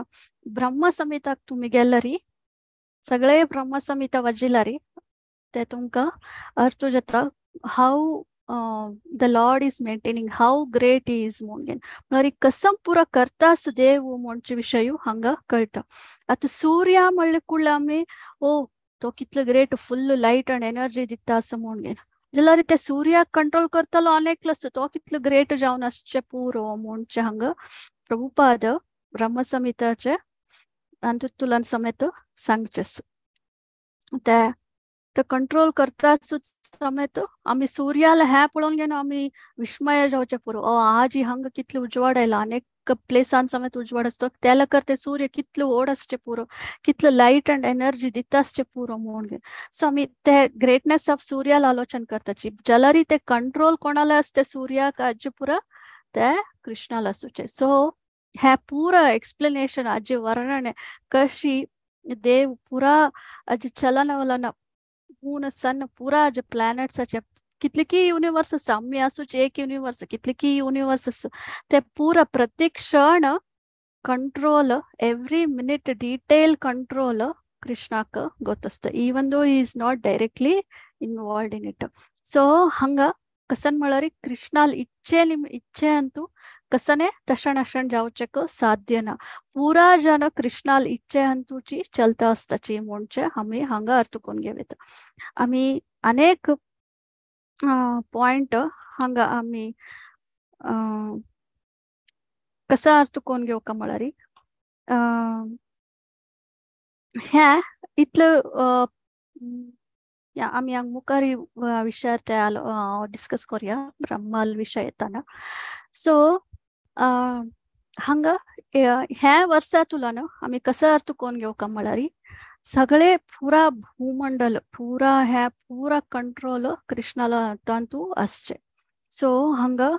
[SPEAKER 9] ब्रह्म संहिताक तुमी गेल्यारी सगळे ब्रह्म संहिता वाजिलारी ते तुमकां अर्थ जाता how the lord is maintaining how great is म्हूण घेवन. म्हळ्यार कसम पुरा करतास देव म्हणचे विशय हांगा कळटा. आतां सूर्या म्हणले कुडले आमी ओ तो कितलो great full light and energy दिता असो म्हूण घेवन जाल्यार ते सूर्याक कंट्रोल करतलो अनेक आसता तो कितलो ग्रेट जावन आसचे पुरो म्हणचे हांगा प्रभुपाद ब्रह्मसंहिताचे आनी तुलन समेत सांगचे. ते कंट्रोल करताच समेत आमी सूर्याला हें पळोवन घेवन आमी विस्मय जावचें पुरो ओ आजी हांगा कितलो उजवाड आयला अनेक प्लेसान समेत उजवाड आसता त्या कर ते सूर्य कितलो व्हड आसचें पुरो कितलो लायट अँड एनर्जी दिता आसचें पुरो म्हूण घेवन. सो आमी ते ग्रेटनेस ऑफ सूर्याला आलोचन करताची जाल्यार ते कंट्रोल कोणाला आसता सूर्याक आजी पुरा ते कृष्णाला आसूचे. सो हें पुरा एक्सप्लेनेशन आजी वर्णन कशी देव पुरा आजी चलनवलन मून सन पुरा जे प्लॅनेट्साचे कितले की युनिवर्स आसा आमी आसूच एक युनिवर्स कितले की युनिवर्स आसा ते पुरा प्रत्येक क्षण control every minute detail control कृष्णाक गोत आसता even though is not directly involved in it. So हांगा कसन म्हळ्यार कृष्णाल इच्छे इच्छे अंतू कसने तशण अशण जावचेक साध्य ना पुरा जन कृष्णाल इच्छे अंतूची चलता आसताची म्हणचे आमी हांगा अर्थ करून घेवता. आमी अनेक पॉयंट हांगा आमी कसा अर्थ करून घेवका म्हळ्यार ह्या इतलो या आमी हांगा मुखार विशयार ते डिस्कस करूया ब्रह्माल विशय येताना. सो हांगा ह्या वर्सा तुला आमी कसो अर्थ करून घेवका म्हळ्यार सगळे पुरा भूमंडल पुरा ह्या पुरा कंट्रोल कृष्णाला हातांतू आसचे. सो हांगा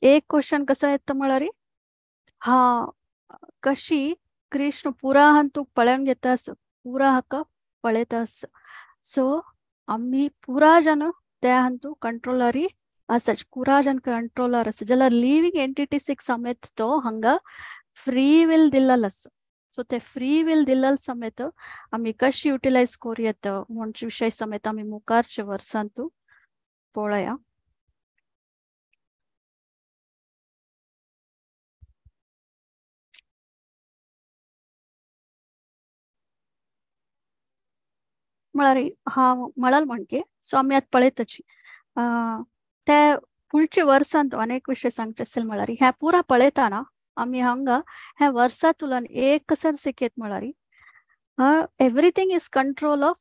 [SPEAKER 9] एक क्वेश्चन कसो येता म्हळ्यार हा कशी कृष्ण पुरा हांतू पळोवन घेता पुरा हाका पळयता आसा. सो आमी पुरा जन त्या हांतू कंट्रोलरी आसाच पुरा जन कंट्रोलर आसा जाल्यार लिवींग एंटिटीसीक समेत तो हांगा फ्री will दिल्लो आसा. सो ते फ्री will दिल्लो समेत आमी कशी युटिलायज करूं येता म्हणचे विशय समेत आमी मुखारच्या वर्सांतू पळया. म्हळ्यार हांव म्हळाल म्हणके सो आमी आतां पळयताची ते फुडच्या वर्सांत अनेक विशय सांगचे आसले म्हळ्यार ह्या पुरा पळयताना आमी हांगा ह्या वर्सा तुलन एक कसर शिकयत म्हळ्यार everything is control of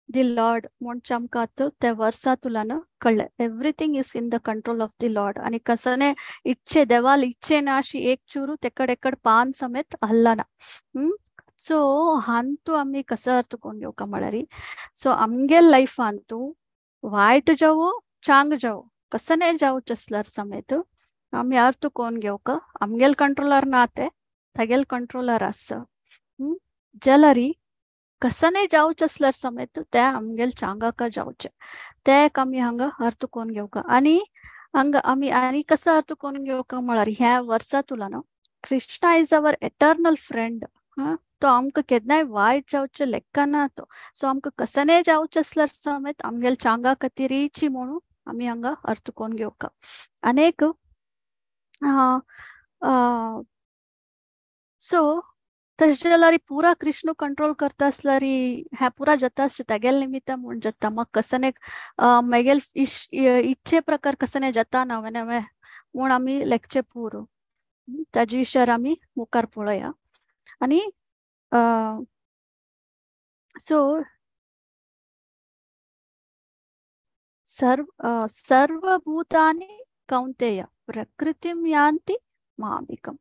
[SPEAKER 9] the lord म्हणचे आमकां आतां त्या वर्सा तुलन कळ्ळें everything is in the control of the lord. आनी कसने इच्छे देवाल इच्छे ना अशी एक चुरू तेकड एकड पान समेत हल्लना. सो हांतू आमी कसो अर्थ करून घेवका म्हळ्यार सो आमगेल लायफांतू वायट जावो चांग जावो कसने जावचें आसल्यार समेत आमी अर्थ करून घेवका आमगेल कंट्रोलर ना ते तागेल कंट्रोलर आसा. जाल्यार कसने जावचें आसल्यार समेत ते आमगेल चांगाका जावचें ते एक आमी हांगा अर्थ करून घेवका. आनी हांगा आमी आनी कसो अर्थ करून घेवका म्हळ्यार ह्या वर्सा तुला Krishna is our eternal friend. तो आमकां केन्नाय वायट जावचें लेखना तो. सो आमकां कसने जावचें आसल्यार समेत आमगेल चांगा खातीरची म्हणून आमी हांगा अर्थ करून घेवका. अनेक सो तशें जाल्यार पुरा कृष्ण कंट्रोल करता आसल्यार ह्या पुरा जाता आसता तागेले निमित्तान म्हूण जाता मग कसने मेगेल इच्छे प्रकार कसने जाता नवे नवे म्हूण आमी लेखचें पुरो ताजे विशयार आमी मुखार पळोवया. आनी सो सर्वभूतानि कौन्तेय प्रकृतिं यान्ति मामिकम्.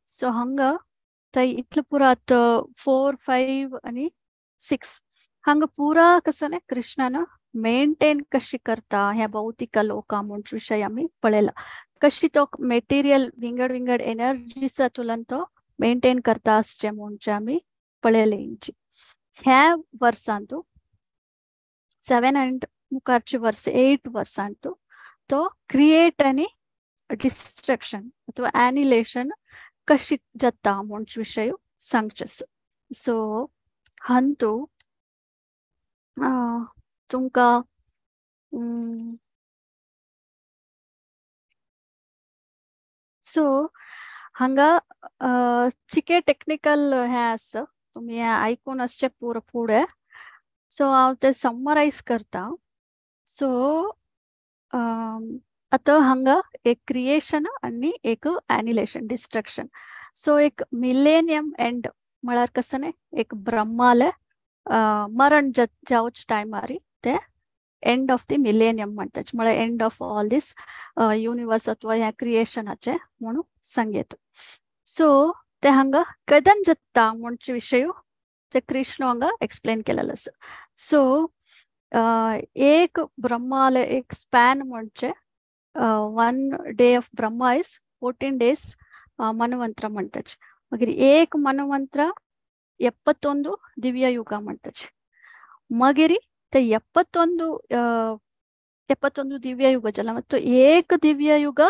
[SPEAKER 9] सो हांगा थंय इतले पुरात 4, 5 आनी 6 हांगा पुरा कसं न्ही कृष्णान मेंटेन कशी करता ह्या भौतिक लोका म्हूण विशय आमी पळयला, कशी तो मेटेरियल विंगड विंगड एनर्जीचा तुलन तो मेंटेन करता आसचें म्हणचे आमी पळयलें. इंची ह्या वर्सांतू 7 आनी मुखारचे वर्स 8 वर्सांतू तो क्रिएट आनी डिस्ट्रक्शन अथवा एनिलेशन कशी जाता म्हूण विशय सांगचे. सो हांतू तुमकां सो हांगा चिके टेक्निकल हें आसा, तुमी हें आयकून आसचें पुरो फुडें. सो हांव तें समरायज करता. सो आतां हांगा एक क्रिएशन आनी एक एनिलेशन डिस्ट्रक्शन. सो एक मिलेनियम एंड म्हळ्यार कसं न्ही एक ब्रह्माले मरण जावच टायमार ते एंड ऑफ the millennium म्हणटात, म्हळ्यार end of all this universe अथवा ह्या क्रिएशनाचे म्हणून सांगयता. सो ते हांगा केदन जाता म्हणचे विशय ते कृष्ण हांगा एक्सप्लेन केलेलो आसा. सो एक ब्रह्माले एक स्पॅन म्हणजे 1 day of Brahma is 14 days Manvantara म्हणटात. मागीर एक मनवंत्र 71 ದಿವ್ಯ ಯುಗ म्हणटात. मागीर ते 71 ದಿವ್ಯ ಯುಗ जाला ಮತ್ತು ಏಕ ದಿವ್ಯ ಯುಗ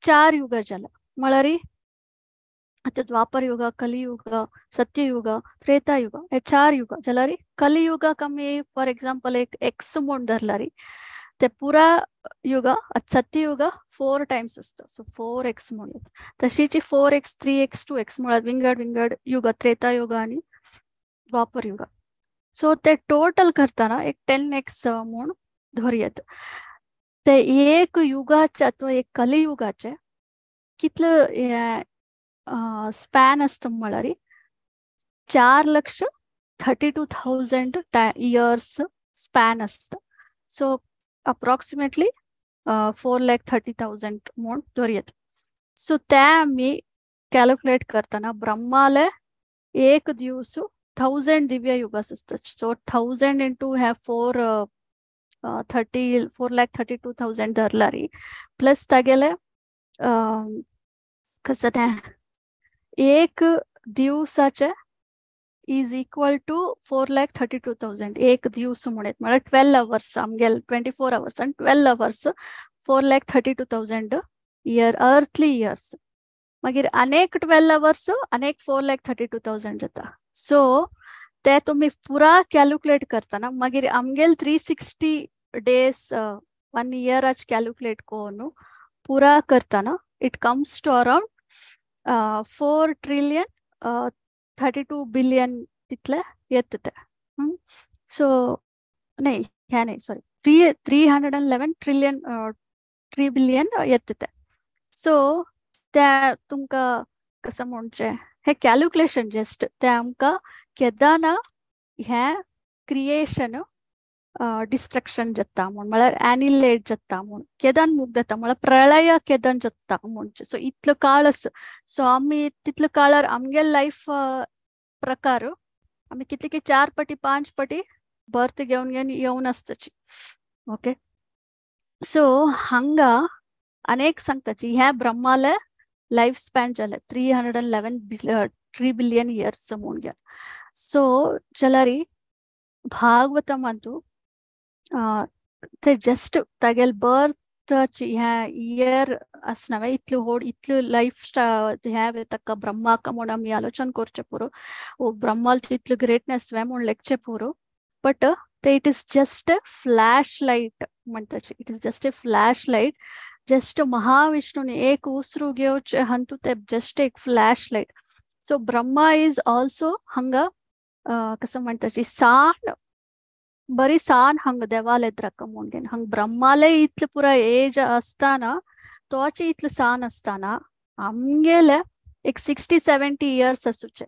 [SPEAKER 9] 4 ಯುಗ जाला म्हळ्यार आतां द्वापर युग, कलियुग, सत्ययुग, त्रेतायुग हे 4 युग जाल्यार कलियुगाक आमी फॉर एग्जाम्पल एक एक्स म्हूण धरल्यार ते पुरा युग सत्ययुग 4 टायम्स आसता. सो 4x म्हणून तशीच 4x 3x 2x म्हळ्यार विंगड विंगड युग, त्रेतायुग आनी द्वापर युग. सो ते टोटल करतना एक 10x म्हूण धरयत. ते एक युगाचे अथवा एक कलियुगाचे कितले स्पॅन आसता म्हळ्यार 4,32,000 इयर्स स्पॅन आसता. सो अप्रॉक्सिमेटली 4,30,000 म्हूण धरयत. सो ते आमी कॅल्क्युलेट करतना ब्रह्माले एक दिवस 1000 दिव्य युगास आसता. सो 1000 इंटू हे 4,32,000 धरल्यार प्लस तागेले कसं तें एक दिवसाचे is equal to 4,32,000 एक दिवस म्हणत म्हळ्यार 12 आवर्स आमगेले 24 आवर्स आनी 12 आवर्स 4,32,000 इयर अर्थली इयर्स. मागीर अनेक 12 आवर्स अनेक 4,32,000 जाता. सो ते तुमी पुरा कॅल्क्युलेट करतना मागीर आमगेले 360 डेज 1 इयराच कॅल्क्युलेट करून पुरा करतना it comes to around 4 trillion 32 billion तितले येता ते. सो नाही ह्या नाही सॉरी 311 ट्रिलियन 3 बिलियन येता ते. सो त्या तुमकां कसं म्हणचें हे कॅल्क्युलेशन जस्ट ते आमकां केदाना हें क्रिएशन डिस्ट्रक्शन जाता म्हूण म्हळ्यार एनिलेट जाता म्हूण केदान मुक्त जाता म्हळ्यार प्रळय केदान जाता म्हणचे. सो इतलो काळ आसा. सो आमी तितलो काळार आमगे लायफ प्रकार आमी कितले की 4 पटी 5 पटी बर्थ घेवन घेवन येवन आसताची. ओके सो हांगा अनेक सांगताची ह्या ब्रह्माले लायफ स्पॅन जालें 311 3 बिलियन इयर्स म्हूण घेवन. सो जाल्यार भागवतमांतू ते जस्ट तागेले बर्थाची ह्या इयर आसना इतल्यो व्हड इतल्यो लायफ ह्या ताका ब्रह्माक म्हूण आमी आलोचन करचें पुरो, ओ ब्रह्माल तितलो ग्रेटनेस वे म्हूण लेखचें पुरो, बट ते it is just a flash light म्हणटाचे. It is just a flash light. Just महाविष्णूने एक उसरू घेवचे हंतू ते जस्ट एक flash light. So Brahma is also हांगा कसं म्हणटाचे सान बरी सान हांगा देवालेत रक्कम म्हूण घेवन हांगा ब्रह्माले इतले पुरा एज आसतना तोचे इतले सान आसतना आमगेले एक 60-70 इयर्स आसूचे.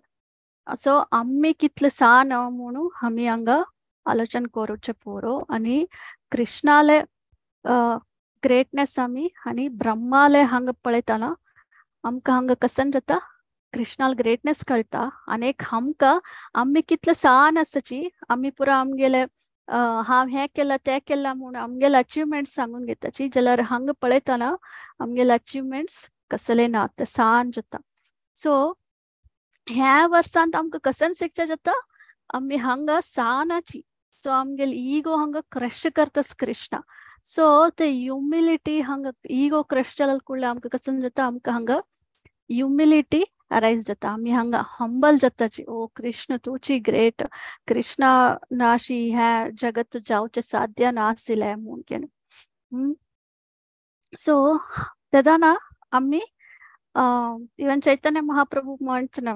[SPEAKER 9] सो आमी कितले सान म्हणून आमी हांगा आलोचन करूचे पुरो आनी कृष्णाले ग्रेटनेस आमी आनी ब्रह्माले हांगा पळयतना आमकां हांगा कसन जाता कृष्णाल ग्रेटनेस कळटा आनी एक आमकां आमी कितले सान आसाची आमी पुरा आमगेले हांव हें केलां तें केलां म्हूण आमगेले अचिवमेंट्स सांगून घेताची जाल्यार हांगा पळयतना आमगेले अचिवमेंट्स कसले ना ते सान जाता. सो ह्या वर्सांत आमकां कसन शिकचें जाता आमी हांगा सानाची. सो आमगेले इगो हांगा क्रश करतास कृष्णा. सो ते ह्युमिलिटी हांगा इगो क्रश जाल्या कुडले आमकां कसन जाता आमकां हांगा ह्युमिलिटी अरायज जाता आमी हांगा हंबल जाताची ओ कृष्ण तुची ग्रेट कृष्णा नाशी ह्या जगत जावचें साध्य नाशिल्लें म्हूण. सो तेदना आमी even Chaitanya Mahaprabhu म्हणतना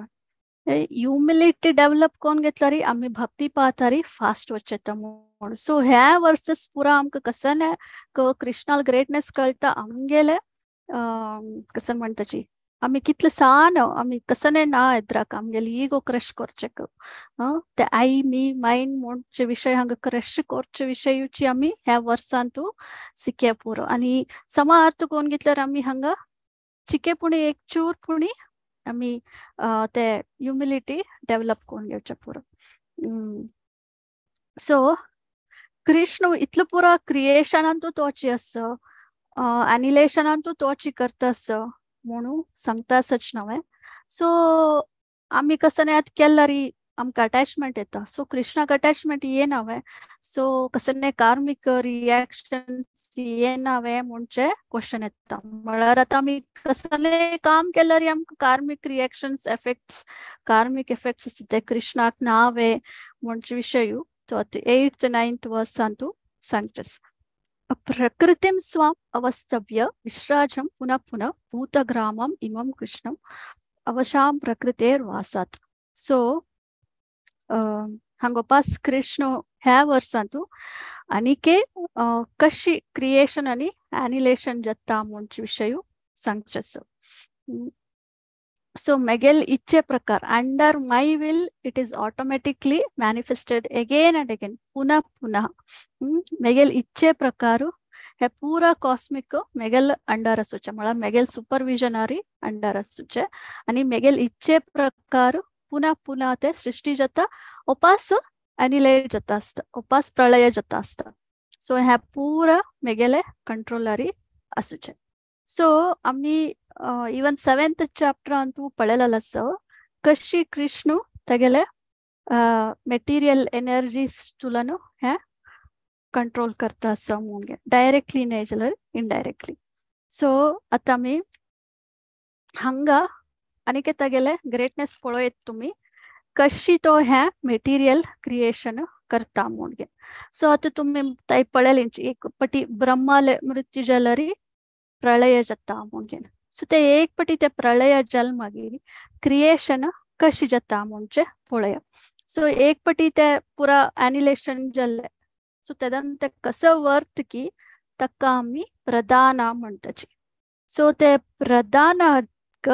[SPEAKER 9] humility develop करून घेतल्यार आमी भक्ती पाथारी फास्ट वचता म्हूण. सो ह्या वर्सेस पुरा आमकां कसन कृष्णाल ग्रेटनेस कळटा आमगेले कसन म्हणटाची आमी कितले सान आमी कसने ना येद्राक आमगेले इगो क्रश करचे ते I me मायन म्हणचे विशय हांगा क्रश करचे विशयूची आमी ह्या वर्सांतू शिकया पुरो. आनी समा अर्थ करून घेतल्यार आमी हांगा चिके पुणी एक चूर पुणी आमी ते ह्युमिलिटी डेव्हलप करून घेवचे पुरो. सो कृष्ण इतलो पुरो क्रिएशनांतू तोची आसा एनिलेशनांतू तोची करता आसा म्हणून सांगता सच नव्हे. सो आमी कसं आतां केल्यार आमकां अटॅचमेंट येता. सो कृष्णाक अटॅचमेंट येना वे. सो कसं कार्मीक रिएक्शन्स येना वे म्हणचे क्वेश्चन येता. म्हळ्यार आतां आमी कसलें काम केल्यार आमकां karmic reactions effects karmic effects ते कृष्णाक ना वे म्हणचे विशय तो आतां 8th 9th वर्सांतू सांगचेस. प्रकृतिं स्वाम अवस्तभ्य विश्राजं पुनः पुनः भूतग्रामम् इमं कृष्णम् अवशां प्रकृतेर्वासात्. सो हांगोपास कृष्ण ह्या वर्सांतू आनीके कशी क्रिएशन आनी एनिलेशन जाता म्हणचे विशय सांगचेस. सो मेगेल इच्छे प्रकार under my will it is automatically manifested again and again पुनः पुनः. मेगेल इच्छे प्रकार हे पूरा कॉस्मिक मेगेल अंडर आसूचे म्हळ्यार मेगेल सुपरविजनरी अंडर आसूचे आनी मेगेल इच्छे प्रकार पुनः पुनः ते सृष्टी जाता उपास एनिलेट जाता आसता उपास प्रलय जाता आसता. सो हे पूरा मेगेले कंट्रोलरी आसूचे. सो आमी इवन 7th चॅप्टरांतू पळयलेलो आसा कशी कृष्ण तेगेले मेटिरियल एनर्जीज तुलन हे कंट्रोल करता आसा म्हणून डायरेक्टली न्हय जाल्यार इनडायरेक्टली. सो आतां आमी हांगा आनीक तेगेले ग्रेटनेस पळयत तुमी कशी तो हें मेटिरियल क्रिएशन करता म्हणून. सो आतां तुमी पळयलें एक पटी ब्रह्माले मृत्यू जाल्यार प्रलय जाता म्हणून. सो ते एक पटी ते प्रलय जाल मागीर क्रिएशन कशी जाता म्हणचे पळया. सो एक पटी ते पुरा एनिलेशन जाल्ले सो तेदन ते कसं वर्त की ताका आमी प्रदाना म्हणटाची. सो ते प्रदानाक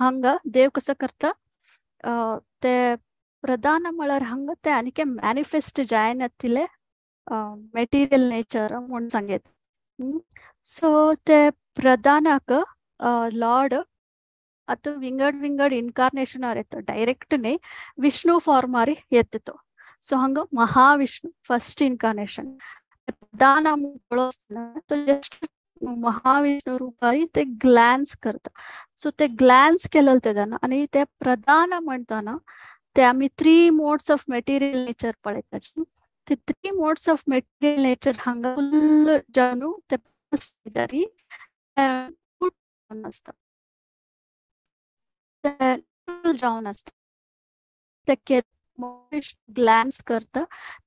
[SPEAKER 9] हांगा देव कसो करता ते प्रदान म्हळ्यार हांगा ते आनीक मॅनिफेस्ट जायनातिल्ले मेटिरियल नेचर म्हूण सांगेत. सो ते प्रदानाक लॉर्ड आतां विंगड विंगड इनकार्नेशनार येता डायरेक्ट न्हय विष्णू फॉर्मार येता तो. सो हांगा महाविष्णू फर्स्ट इनकार्नेशन प्रदान पळोवना तो जस्ट महाविष्णू रुपारी ते ग्लॅन्स करता. सो ते ग्लॅन्स केलेले तेदना आनी ते प्रदान म्हणटाना ते आमी 3 मोड्स ऑफ मेटिरियल नेचर पळयता. ते 3 मोड्स ऑफ मेटिरियल नेचर हांगा फुल जानू ते आसता जावन आसता ते ग्लॅन्स करता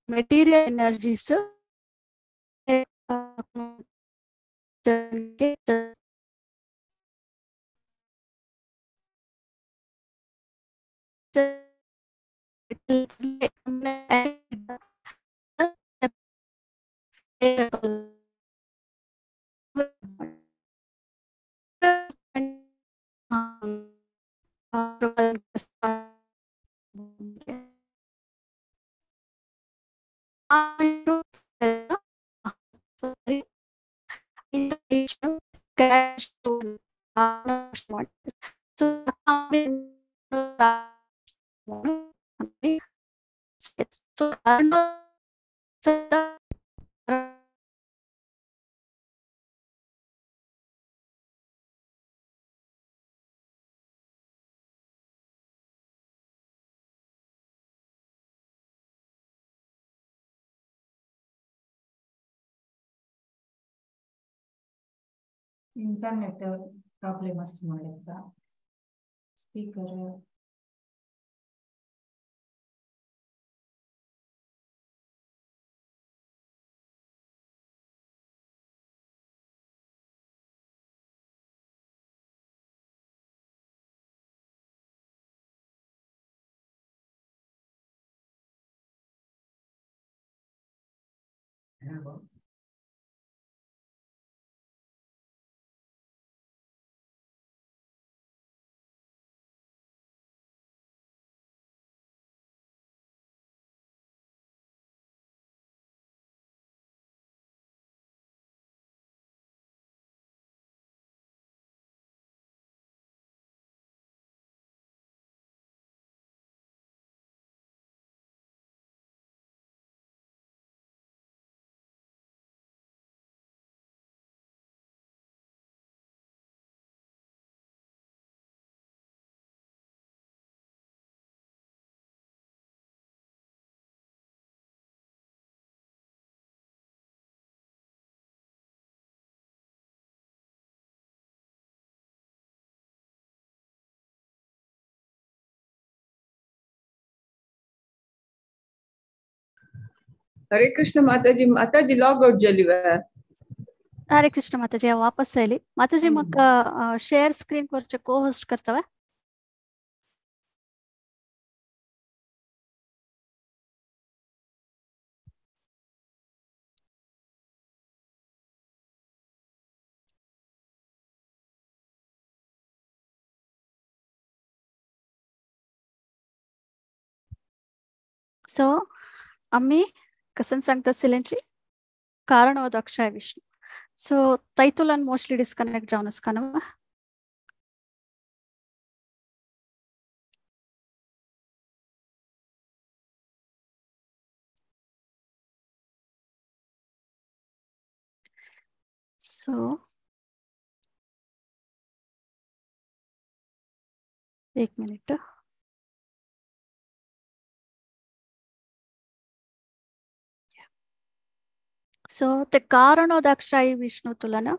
[SPEAKER 9] मेटिरियल एनर्जीज
[SPEAKER 1] इंटरनेट प्रॉब्लेम असणार स्पीकर
[SPEAKER 10] हरे कृष्ण माताजी. माताजी लॉग आउट जाली वे.
[SPEAKER 9] हरे कृष्ण माताजी, वापस आयली माताजी. मग शेअर स्क्रीन वरचे को होस्ट करतवे. सो आम्ही कसं सांगता सिलेंची कारण अक्षय विष्णू. सो तैतुलान मोस्टली डिस्कनेक्ट जावन आसता. सो एक मिनिट. सो ते कारणोदक्षाई विष्णू तुला ना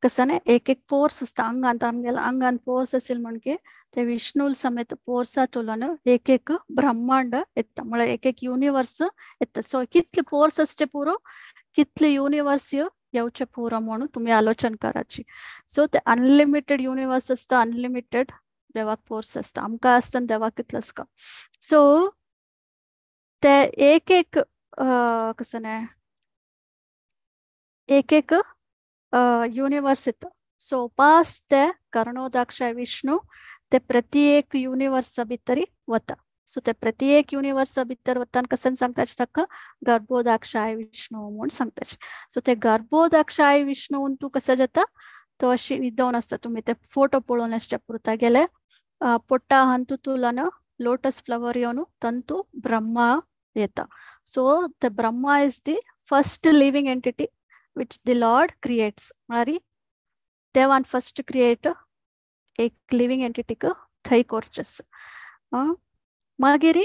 [SPEAKER 9] कसं ना एक एक फोर्स असता अंगान आमगेला अंगान फोर्स असेल म्हणजे ते विष्णू समेत फोर्सा तुला ना एक एक ब्रह्मांड येता, म्हळ्यार एक एक युनिवर्स येता. सो कितले फोर्स असचे पुरो कितले युनिवर्स येवचे पुरो म्हणून तुम्ही आलोचन करायची. सो ते अनलिमिटेड युनिवर्स असता, अनलिमिटेड देवाक फोर्स असता, आमकां आसता देवाक कितलो आसता. सो ते एक एक कसं ना एक एक युनिवर्स येता. सो पास ते कारणोदक्षाय विष्णू ते प्रत्येक युनिवर्सा भितरी वता. सो ते प्रत्येक युनिवर्सा भितर वतान कसं सांगताच ताका गर्भोदक्षाय विष्णू म्हूण सांगताच. सो ते गर्भोदक्षाय विष्णू तूं कसं जाता तो अशी न्हिदोवन आसता. तुमी ते फोटो पळोवन आसचे पुरता गेले पोट्टा हंतु तुलान लोटस फ्लवर येवन तंतू ब्रह्मा येता. So the Brahma is the first living entity which the Lord creates. म्हळ्यार देवान फर्स्ट क्रिएट एक लिव्हिंग एंटिटीक थंय कोरचेस. मागीर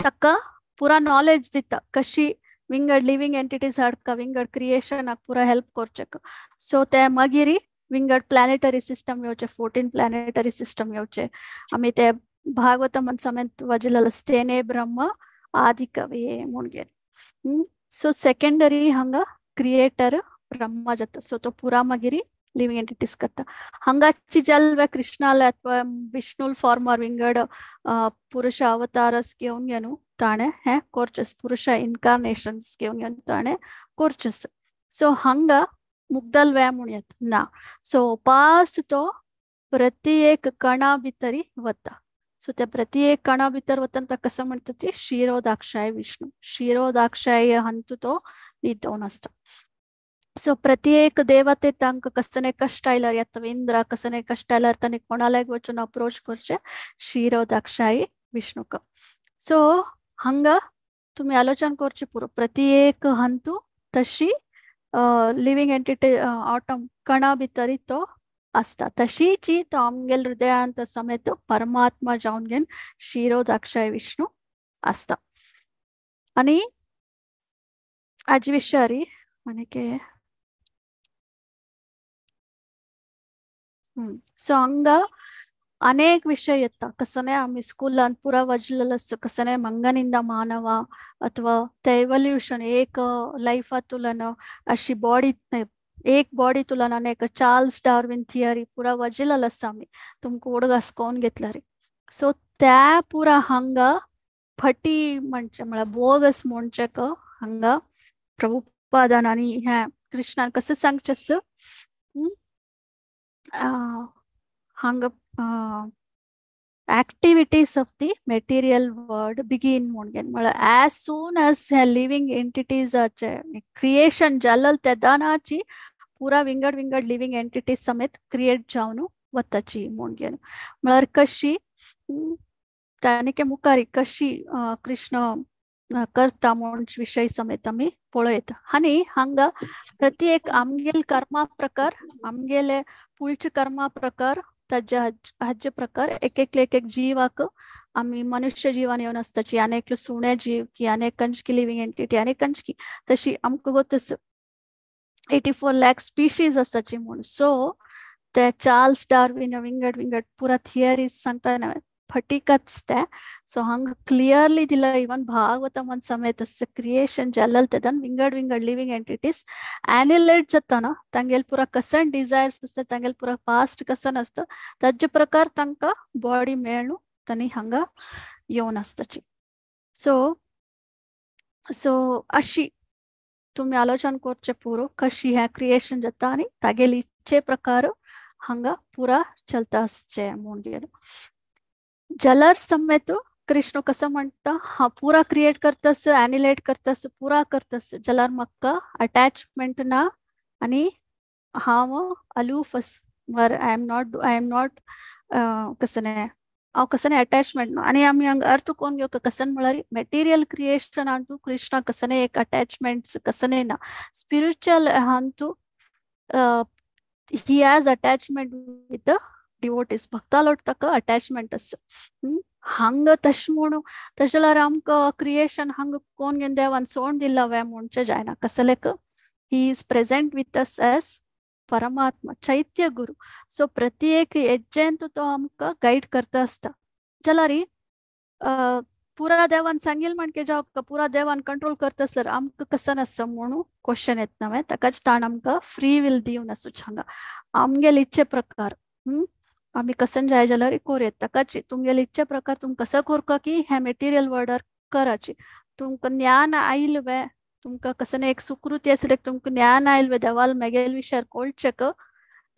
[SPEAKER 9] ताका पुरा नॉलेज दिता कशी विंगड लिव्हिंग एंटिटीज हाडका विंगड क्रिएशनाक पुरा हेल्प करचेक. सो ते मागीर विंगड प्लॅनेटरी सिस्टम येवचे, 14 प्लॅनेटरी सिस्टम येवचे. आमी ते भागवतम समेत वजिलेलो स्तेने ब्रह्म आदि कवी म्हूण गेले. सो सेकेंडरी हांगा क्रिएटर ब्रह्मा जाता. सो तो पुरा मागीर लिव्हिंग एंटिटीज करता. हांगाची जल्व कृष्णाले अथवा विष्णू फॉर्मर विंगड पुरुष अवतारस घेवन घेवन ताणें हें कोर्चस, पुरुष इनकार्नेशन्स घेवन घेवन ताणें कोर्चस. सो हांगा मुग्दल वे म्हूण येता ना. सो उपास तो प्रत्येक कणा भितरी वता. सो त्या प्रति एक कणा भितर वतन ताका कसं म्हणटा ती क्षीरोदाक्षाय विष्णू, क्षीरोदाक्षाय हंतु तो न्हिदोवन आसता. सो प्रत्येक देवते तांकां कसने कश्ट आयल्यार येता, इंद्रा कसने कश्ट आयल्यार तांणी कोणालाक वचून अप्रोच करचें, क्षीरोदाक्षाय विष्णुक. सो हांगा तुमी आलोचन करचें पुरो, प्रत्येक हंतु तशी लिव्हिंग एंटिटी ऑटम कणा भितरी तो आसता, तशीची तो आमगेल हृदयांत समेत परमात्मा जावन घेवन क्षीरोदाक्षाय विष्णू आसता. आनी आज विशारी आनी सो हांगा अनेक विषय येता. कसने आमी स्कूलान पुरा वजलेलो आसता, कसने मंगनिंद मानव अथवा ते एवल्यूशन एक लायफा तुलन अशी बॉडी एक बॉडी तुलन अनेक चार्ल्स डार्विन थियरी पुरा वजिलेलो आसता आमी, तुमकां उडगास कोवन घेतल्यार. सो त्या पुरा हांगा फटी म्हणचे म्हळ्यार बोगस म्हणचें हांगा प्रभुपादान आनी ह्या कृष्णान कसं सांगचें आसा हांगा activities of the material world begin म्हणून म्हळ्यार ॲज सून ॲज ह्या लिव्हिंग एंटिटीजाचे क्रिएशन जालें तेदनाची पुरा विंगड विंगड लिव्हिंग एंटिटीज समेत क्रिएट जावन वताची म्हणून म्हळ्यार कशी ताणें मुखारी कशी कृष्ण करता म्हूण विशय समेत आमी पळयता. आनी हांगा प्रत्येक आमगेल कर्मा प्रकार, आमगेले पुळचे कर्मा प्रकार, ताजे हाजे प्रकार एक एक एक एक जीवाक आमी मनुष्य जिवान येवन आसताची, आनी एकलो सुणे जीव की आनी कंचकी लिव्हिंग एंटिटी आनी कंचकी तशी आमकां गोत 84 लाख स्पिशीज आसाची म्हूण. सो ते चार्ल्स डार्विन विंगड विंगड पुरा थियरीज सांगता फटिकच ते. सो हांगा क्लियरली दिला इवन भागवतमान समेत क्रिएशन जालें तेदन विंगड विंगड लिव्हिंग एंटिटीज एनिलेट जाता ना, तांगेल पुरा कसन डिजायर्स आसता, तांगेल पुरा पास्ट कसन आसता, ताजे प्रकार तांकां बॉडी मेळ्ळू तांणी हांगा येवन आसताची. सो सो अशी तुमी आलोचन करचें पुरो कशी ह्या क्रिएशन जाता आनी तागेली इच्छे प्रकार हांगा पुरा चलता आसचें म्हूण. जलर समेत कृष्ण कसं म्हणटा हा पुरा क्रिएट करतस, एनिलेट करतस, पुरा करतस, जलर म्हाका अटॅचमेंट ना आनी हांव अलूफ म्हळ्यार I am not कसं हांव कसं अटॅचमेंट ना. आनी आमी हांगा अर्थ कोण घेवंक कसन म्हळ्यार मटेरियल क्रिएशन हातूंत कृष्णा कसने एक अटॅचमेंट कसने ना, स्पिरिच्युअल हातूंत he has attachment with devotees, भक्ता ताका अटॅचमेंट आसा. हांगा तशें म्हणून तशें जाल्यार आमकां क्रिएशन हांगा कोण घेवन देवान सोड दिला वे म्हणचें जायना. कसलेक he is present with us as परमात्मा चैत्य गुरु. सो प्रत्येक हेज्जेंत तो आमकां गायड करता आसता. जाल्यार पुरा देवान सांगील म्हणके जावं पुरा देवान कंट्रोल करता सर आमकां कसन आसा म्हणून क्वेश्चन येतना वे, ताकाच ताण आमकां फ्री will दिवन आसूच हांगा आमगेले इच्छे प्रकार आमी कसन जाय जाल्यार कोर येता. ताकाच तुमगेले इच्छे प्रकार तुमकां कसो करका की ह्या मटेरियल वर्ल्डार कराची. तुमकां ज्ञान आयल वे, तुमकां कसने एक सुकृती आसले तुमकां ज्ञान आयल वे देवाल मेगेल विशयार कळचें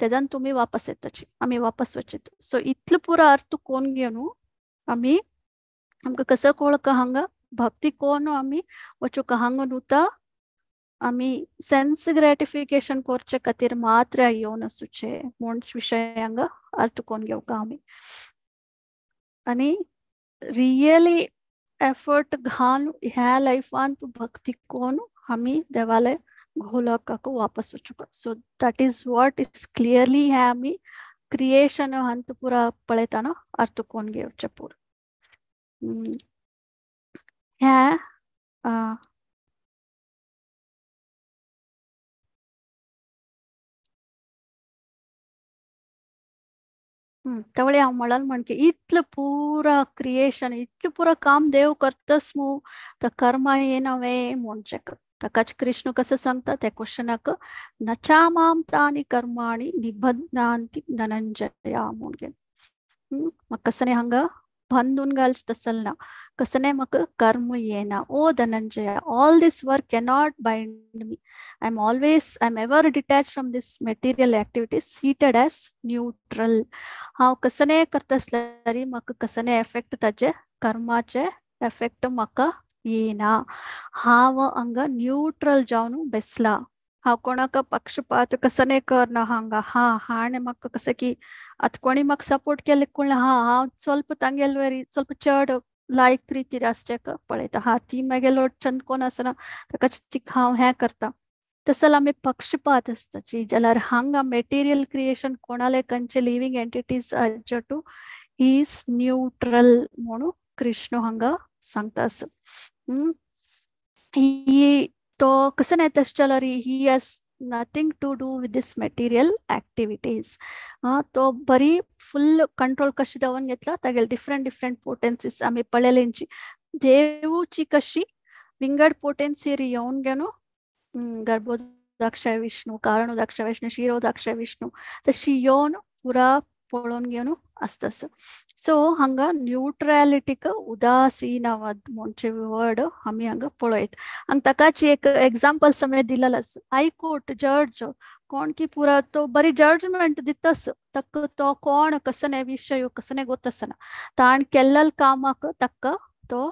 [SPEAKER 9] तेजान तुमी वापस येताची, आमी वापस वचत. सो इतलो पुरो अर्थ कोण घेवन आमी आमकां कसो कळका हांगा भक्ती कोण आमी वचूंक हांगा नुता आमी सेन्स ग्रॅटिफिकेशन करचे खातीर मात्र येवन आसूचे म्हूण विशय हांगा अर्थ कोण घेवंक आमी. आनी रियली एफर्ट घालून ह्या लायफान तूं भक्ती कोण आमी देवालय गोलोकाक वापस वचूंक. So that is what is clearly ह्या आमी क्रिएशन हांतू पुरा पळयतना अर्थ कोण घेवचें पुरो ह्या तवळे हांव म्हणाल म्हणके इतलें पुरा क्रिएशन इतलें पुरा काम देव करतस मू तर कर्मा येना वे म्हणचें. ताकाच कृष्ण कसं सांगता त्या क्वेश्चनाक नचा माम तानी कर्माणि निबध्नान्ति धनंजया म्हणून. म्हाका कसं हांगा बांदून घालचें तसलें ना, कसलें म्हाका कर्म येना. O Dhananjaya, all this work cannot bind me. I am always, I am ever detach from this material activities, seated as neutral. हांव कसलें करता आसल्यार म्हाका कसलें एफेक्ट ताचे कर्माचे एफेक्ट म्हाका येना. हांव हांगा न्यूट्रल जावन बेसला. हांव कोणाक पक्षपात कसने करना हांगा. हा हाणें म्हाका कशें की आतां कोणी म्हाका सपोर्ट केले कोण, हा हांव ಸ್ವಲ್ಪ तांगेले ಸ್ವಲ್ಪ चड लायक रितीर आसचें पळयता. हा ती मागेलो चंद कोण आसना ताका तिका हांव हें करता. तसो आमी पक्षपात आसता जाल्यार हांगा मेटेरियल क्रिएशन कोणाले खंयचे living entities to he is neutral म्हणून कृष्ण हांगा सांगता. ही तो कसं नाही तशें जाल्यार he has nothing to do with this material activities. तो बरी फुल कंट्रोल कशी दवरून घेतला तागेले डिफरंट डिफरंट पोटेन्सीस आमी पळयलेंची देवूची कशी विंगड पोटेन्सी येवन घेवन गर्भोदक्ष विष्णू, कारणोदक्ष विष्णू, क्षीरोदक्ष विष्णू तशी येवन पुरा पळोवन घेवन आसता. सो हांगा न्यूट्रॅलिटीक उदासीनवाद म्हणचे वर्ड आमी हांगा पळयत. हांगा ताकाची एक एग्जाम्पल समेत दिलेलो आसा. हायकोर्ट जज कोण की पुरा तो बरी जजमेंट दितस, ताका तो कोण कसने विशय कसने गोत आसना, ताण केल्लेल कामाक ताका तो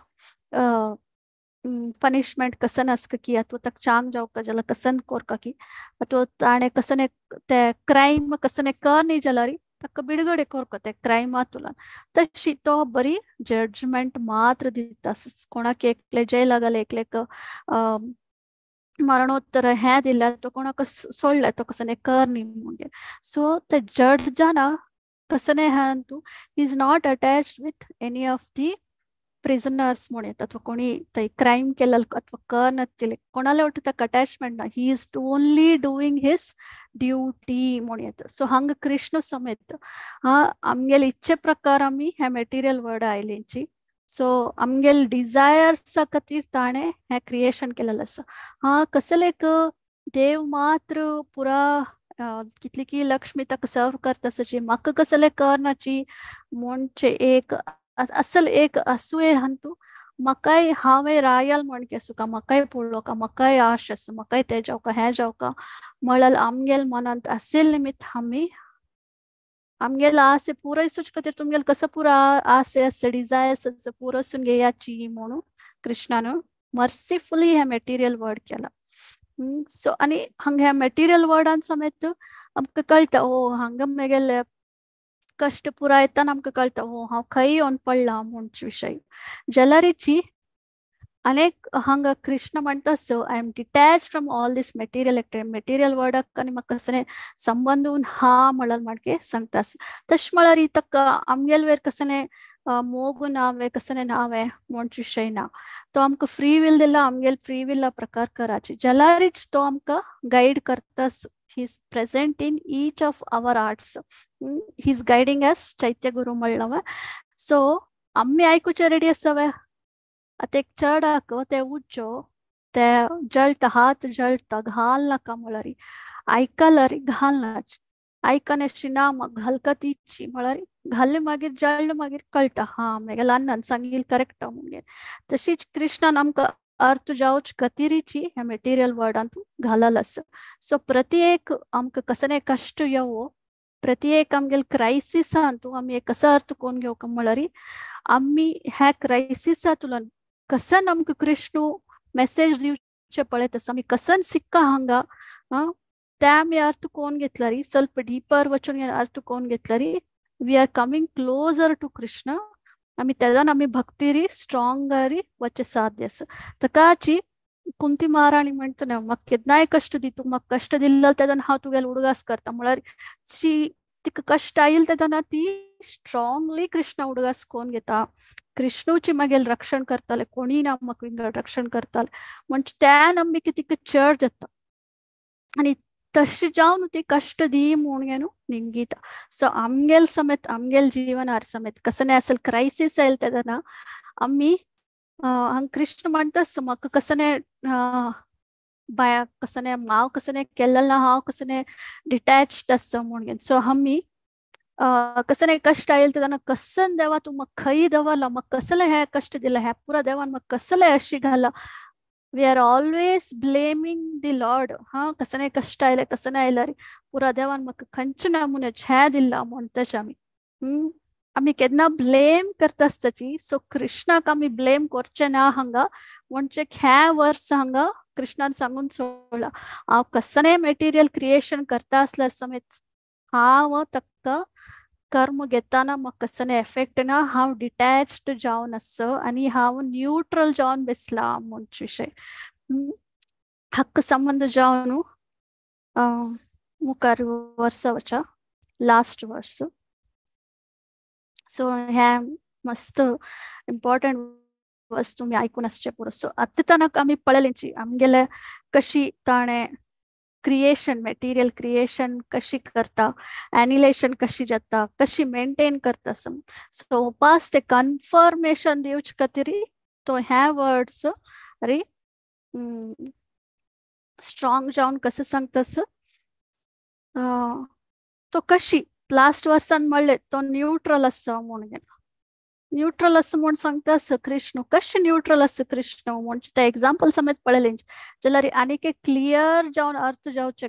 [SPEAKER 9] पनिशमेंट कसन आसका की अथवा ताका चांग जावका जाल्यार कसन कोरका की अथवा ताणें कसने ते क्रायम कसने कर न्ही जाल्यार ताका बिडगडे कोरका ते क्रायमा तुलान. तशी तो बरी जजमेंट मात्र दिता. कोणाक एकले जेला घाले, एकलेक मरणोत्तर हें दिल्यार तो कोणाक सोडले तो कसने कर न्ही म्हणून. सो ते जजान कसने हें तूं is not attached with any of the prisoners म्हणून अथवा कोणी थंय क्रायम केलेलो अथवा कर नासले कोणाले वटेन ताका अटॅचमेंट ना. He is only doing his duty म्हणून येता. सो हांगा कृष्ण समेत हा आमगेले इच्छे प्रकार आमी हे मेटेरियल वर्ड आयलेंची. सो आमगेले डिजायर्सा खातीर ताणें हें क्रिएशन केलेलें आसा. हा कसले एक देव मात्र पुरा कितली की लक्ष्मी ताका सर्व करता आसची, म्हाका कसले करनाची म्हणचे एक असल एक असूय हांतू म्हाकाय हांवें रायल म्हणके आसूं, म्हाकाय पळोवका, म्हाकाय आश आसूं, म्हाकाय तें जावका हें जावका म्हळ्यार आमगेल मनांत आशिल्ले निमित्त आमी आमगेल आसे पुरयसूच खातीर तुमगेल कसो पुरा आसे आसा डिजायर्स आसा पुरसून घेयाची म्हणून कृष्णान मर्सिफुली हें मेटेरियल वर्ड केलां. सो आनी हांगा ह्या मेटेरियल वर्डान समेत आमकां कळटा ओ हांगा मेगेले कश्ट पुरायताना आमकां कळटा ओ हांव खंय येवन पडला म्हणचे विशय. जाल्यारीची अनेक हांगा कृष्ण म्हणटा so I am detach from all this material activity. Material वर्डाक आनी म्हाका कसलें संबंद हा म्हळ्यार मागीर सांगता. तशें म्हळ्यार ताका आमगेले वयर कसलें मोग ना वे कसलें ना वे म्हणचे विशय ना. तो आमकां फ्री will दिला, आमगेले फ्री विला प्रकार कराची जाल्यारीच तो आमकां गायड करता. He is present in each of our hearts. He is guiding us, Chaitya Guru म्हणलां. सो आमी आयकुचे रेडी आसावे. आतां एक चेड्याक ते उज्जो ते जळटा, हात जळटा, घाल नाका म्हळ्यार आयकल्यार घालनाच, आयकनाशी ना घालका तिची म्हळ्यार घाल्ले मागीर जळ्ळे मागीर कळटा हा मागीर अण्णान सांगिल्लें करेक्ट म्हणून. तशीच कृष्णान आमकां अर्थ जावच खातीरीची ह्या मेटेरियल वर्डांत घालल आसा. सो प्रति एक आमकां कसलें कश्ट येवो, प्रति एक आमगेले क्रायसिसांतू आमी एक कसो अर्थ कोन्न घेवका म्हळ्यार आमी ह्या क्रायसिसांतल्यान कसन आमकां कृष्ण मेसेज दिवचे पळयत आसा, आमी कसन सिक्का हांगा ते आमी अर्थ कोन्न घेतल्यार ಸ್ವಲ್ಪ डीपर वचून अर्थ कोन्न घेतल्यार we are coming closer to Krishna. आमी तेजान आमी भक्तीरी स्ट्रॉंगरी वचचे साध्य आसा. ताकाची कुंती महाराणी म्हणटा न्हू म्हाका केन्नाय कश्ट दी, तूं म्हाका कश्ट दिल्लो तेन्ना हांव तुगेलो उडगास करता म्हळ्यार तिका कश्ट आयिल्ले तेन्ना ती स्ट्रॉंगली कृष्णा उडगास कोन्न घेता, कृष्णूची मागीर रक्षण करताले, कोणी ना म्हाका विंगड रक्षण करताले म्हणजे त्या नंबिके तिका चड जाता आनी तशें जावन ती कश्ट दी म्हणून न्हू निंगीता. सो आमगेल समेत आमगेल जीवनार समेत कसलें असल क्रायसीस आयले तेन्ना आमी हांगा कृष्ण म्हणटा म्हाका कसलें बाया कसलें हांव कसलें केल्लें ना, हांव कसलें डिटॅच्ड आसा म्हणून. सो आमी कसले कश्ट आयले तेन्ना कसन देवा तूं म्हाका खंय दवरला, म्हाका कसलें हें कश्ट दिलां, हें पुरा देवान म्हाका कसलें अशी घाला. We are always blaming the lord. हा कसले कश्ट आयले कसले आयला रे पुरा देवान म्हाका खंयचे नमुन्याचें हें दिलां म्हणटाच आमी. आमी केन्ना ब्लेम करता आसताची. सो कृष्णाक आमी ब्लेम करचे ना हांगा, म्हणजे ह्या वर्स हांगा कृष्णान सांगून सोडला हांव कसलें मटेरियल क्रिएशन करता आसल्यार समेत हांव ताका कर्म घेताना म्हाका कसलें एफेक्ट ना, हांव डिटॅच्ड जावन आसा आनी हांव न्यूट्रल जावन बसला म्हणचे विशय. हक्क संबंद जावन मुखार वर्सा वचा लास्ट वर्स. सो हें मस्त इम्पॉर्टंट वस्तू तुमी आयकून आसचें पुरो. सो आतां तनक आमी पळयलेंची आमगेले कशी ताणें क्रिएशन मटेरियल क्रिएशन कशी करता, एनिलेशन कशी जाता, कशी मेंटेन करता. सो उपास ते कन्फर्मेशन दिवचे खातीर तो ह्या वर्ड्स अरे स्ट्रॉंग जावन कसं सांगता तो कशी लास्ट वर्सान म्हणले तो न्यूट्रल आसा म्हणून. न्यूट्रल आसा म्हूण सांगता आसा कृष्ण. कशें न्यूट्रल आसा कृष्ण म्हणजे ते एग्जाम्पल समेत पळयलें जाल्यार आनीक एक क्लियर जावन अर्थ जावचें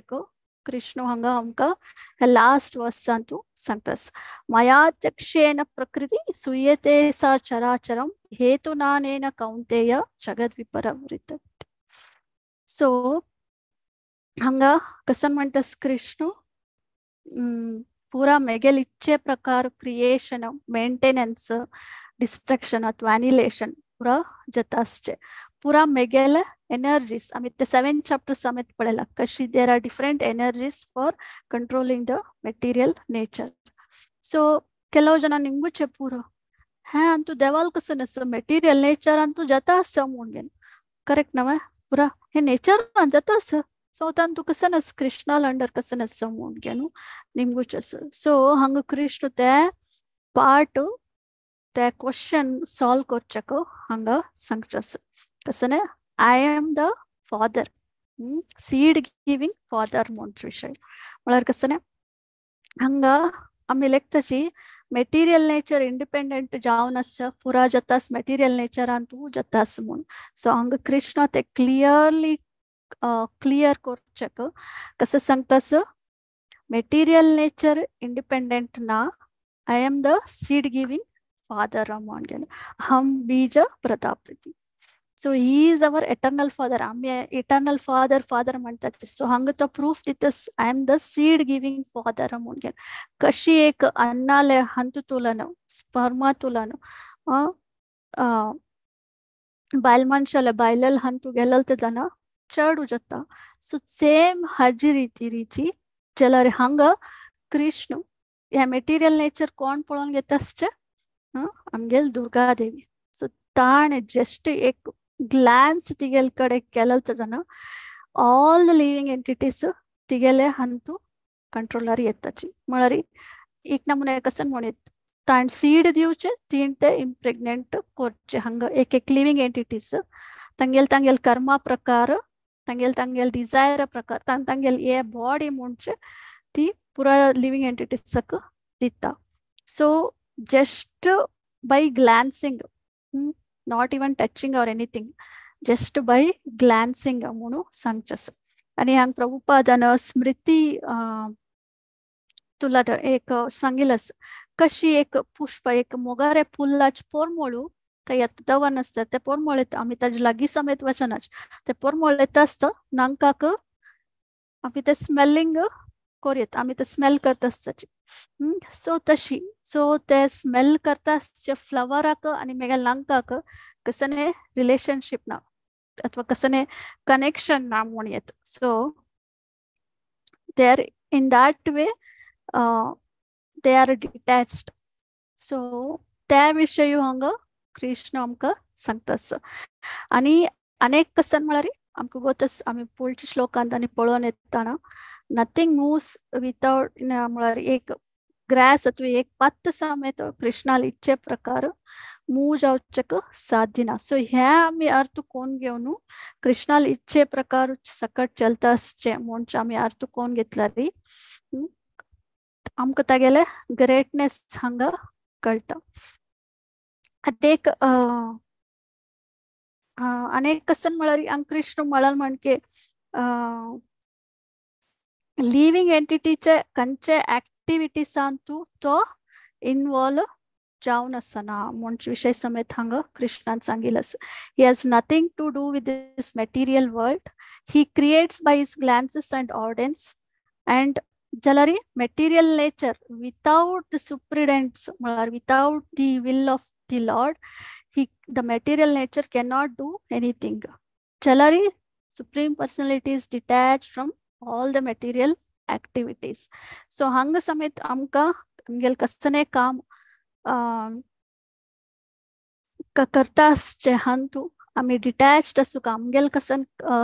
[SPEAKER 9] कृष्ण हांगा आमकां लास्ट वर्सान तूं सांगतास. मयाध्यक्षेन प्रकृती सुयते सा चराचरम हेतुनानेन कौंतेय जगद विपरवृत. सो हांगा कसं म्हणटास कृष्ण पुरा मेगेल इच्छे प्रकार क्रिएशन मेंटेनन्स डिस्ट्रक्शन अथवा एनिलेशन पुरा जाता आसचें. पुरा मेगेल एनर्जीज आमी ते 7 चॅप्टर समेत पळयला कशी there are different energies for controlling the material nature. So ಕೆಲವು ಜನ ನಿಂಗುಚೆ ಪೂರ ಹ್ಯಾ ಅಂತೂ ದೇವಾಲ್ कसं आसा मटेरियल नेचर अंतू जाता आसा म्हणून करेक्ट नव्हे पुरा हे नेचर जाता आसा. सो तांतू कसं आसा कृष्णाल अंडर कसं आसा म्हणून न्हू निमगूच आसा. सो हांगा कृष्ण ते पार्ट ते क्वेश्चन सॉल्व करचें हांगा सांगचें आसा. कसं न्ही I am the father, seed giving father म्हणचे विशय म्हळ्यार कसं न्ही हांगा आमी लेखताची मटेरियल नेचर इंडिपेंडंट जावन आसा पुरा जातास मटेरियल नेचरान तूं जातास म्हूण. सो हांगा कृष्ण ते क्लियरली क्लियर करचें कसं सांगतास मटेरियल नेचर इंडिपेंडंट ना, I am the seed giving father म्हणून हम बीज प्रतापती. So he is our eternal father. आमी इटर्नल फादर फादर म्हणटात. सो हांगा तो proof दितस I am the seed giving father म्हणून. कशी एक अन्नाले हंतु तुलन स्पर्मा तुलन बायल मनशाले बायलेल हंतु गेलल ते जाणा चड जाता. सो सेम हाजी रिती रिची जाल्यार हांगा कृष्ण हे मटेरियल नेचर कोण पळोवन घेता आसचें आमगेल दुर्गा देवी. सो ताणें जस्ट एक ग्लान्स तिगेल कडेन केलें जाणा ऑल the living entities तिगेले हंतू कंट्रोलर येताची. म्हळ्यार एक नमुने कसं म्हणीत ताणें सीड दिवचें तीन ते इम्प्रेग्नेंट करचें. हांगा एक एक लिवींग एंटिटीज तांगेल तांगेल कर्मा प्रकार तांगेल तांगेल डिजायर प्रकार तांगेल हे बॉडी म्हणचे ती पुरा लिवींग एंटिटीजाक दिता. So just by glancing, not even touching or anything, just by glancing म्हणून सांगचें आसा. आनी हांगा प्रभुपादान स्मृती तुला एक सांगिल्लें आसा कशी एक पुष्प एक मोगारे फुलाचे पोरमोळू ते येता दवर आसता ते पोरमोळ येता आमी ताजे लागीं समेत वचनाच ते पोरमोळ येता आसता नांकाक आमी ते स्मेलिंग करयत आमी ते स्मेल करता आसताची. सो तशी सो ते स्मेल करता आसचे फ्लावराक आनी मेगेल नांकाक कसने रिलेशनशीप ना अथवा कसने कनेक्शन ना म्हूण येता. So they are in that way they are detached. So त्या विशयी हांगा कृष्ण आमकां सांगता आसा. आनी अनेक कसन म्हळ्यार आमकां गोत आमी पुळच्या श्लोकांत आनी पळोवन येताना नथींग मूव्स विताउट म्हळ्यार एक ग्रास अथवा एक पत्त समेत कृष्णाल इच्छे प्रकार मूव जावचें साध्य ना. सो ह्या आमी अर्थ कोण घेवन कृष्णाल इच्छे प्रकार सकट चलता आसचें म्हणचे आमी अर्थ कोण घेतल्यार आमकां तागेले ग्रेटनेस हांगा कळटा. आतां एक अनेक कसन म्हळ्यार कृष्ण म्हळाल म्हणके लिव्हिंग एंटिटीचे खंयचे ऍक्टिव्हिटीसान तूं तो इन्वॉल्व जावन आसना म्हूण विशय समेत हांगा कृष्णान सांगिल्लें आसा. He has nothing to do with this material world. He creates by his glances and orders and जाल्यार material nature without the superintendence म्हळ्यार without the will of the lord he the material nature cannot do anything. जाल्यार supreme personality is detach from all the material activities. So हांगा समेत आमकां आमगेलें कसलें काम करता आसचें हातूंत आमी डिटॅच्ड आसूंक आमगेलें कसन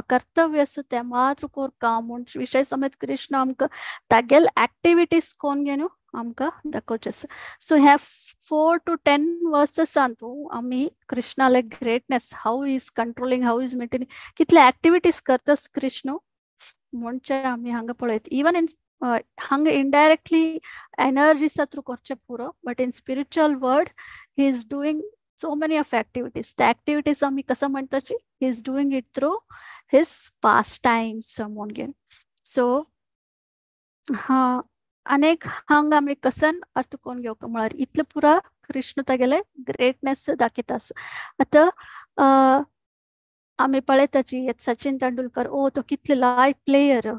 [SPEAKER 9] कर्तव्य आसा तें मात्र कोरका म्हूण विशय समेत कृष्ण आमकां तागेले एक्टिविटीज कोन घेवन आमकां दाखोवचें आसा. सो ह्या 4 to 10 वर्सेसान तूं आमी कृष्णाले greatness, how is controlling, how is maintaining, कितले एक्टिविटीज करतास कृष्ण म्हणचे आमी हांगा पळयत. इवन इन हांगा इनडायरेक्टली एनर्जीसा थ्रू करचें पुरो, but in spiritual world he is doing so many of activities. The activities आमी कसं म्हणटाची, he is doing it through his pastimes म्हणून घेवन. सो हा अनेक हांगा आमी कसन अर्थ कोण घेवंक म्हळ्यार इतलें पुरा कृष्ण तागेले ग्रेटनेस दाखयता आसा. आतां आमी पळयताची सचिन तेंडुलकर, ओ तो कितले लायक player,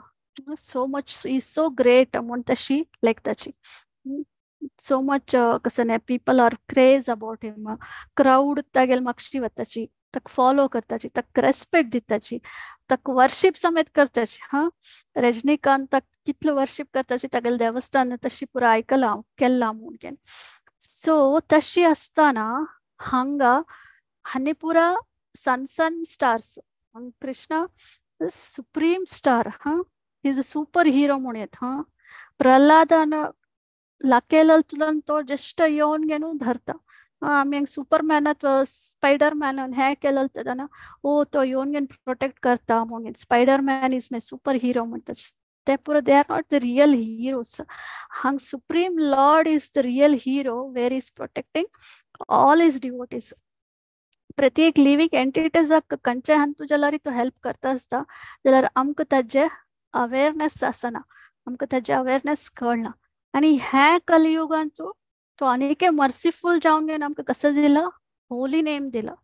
[SPEAKER 9] so much is so great म्हूण तशी लेखताची. सो मच कसं न्ही people are craze about him, crowd तागेले मागशी वताची, ताका फॉलो करताची, ताका रेस्पेक्ट दिताची, ताका वर्शीप समेत करताची. हा रजनीकांत ताका कितलो वर्शीप करताची तागेले देवस्थान तशी पुरा आयकलां हांव केल्लां म्हूण घेवन. सो तशी आसतना हांगा हांणी पुरा sun sun stars, Krishna supreme star, हा is a super hero म्हूण येत. हा प्रल्हादान लाकेल तुलन तो जस्ट येवन घेवन धरता. आमी हांगा सुपरमॅन अथवा स्पायडरमॅनान हें केलें तेन्ना ओ तो येवन घेवन प्रोटेक्ट करता म्हणून Spiderman is my super hero म्हणटा ते पुरो. They are not the real heroes. हांगा supreme lord is the real hero where is protecting all his devotees. प्रत्येक लिव्हिंग एंटिटीजाक खंयच्या हातूंत जाल्यार तो हेल्प करता आसता, जाल्यार आमकां ताजें अवेरनेस आसना, आमकां ताजें अवेरनेस कळना. आनी ह्या कलियुगांतू तो अनेक मर्सिफूल जावन घेवन आमकां कसो दिला, होली नेम दिला,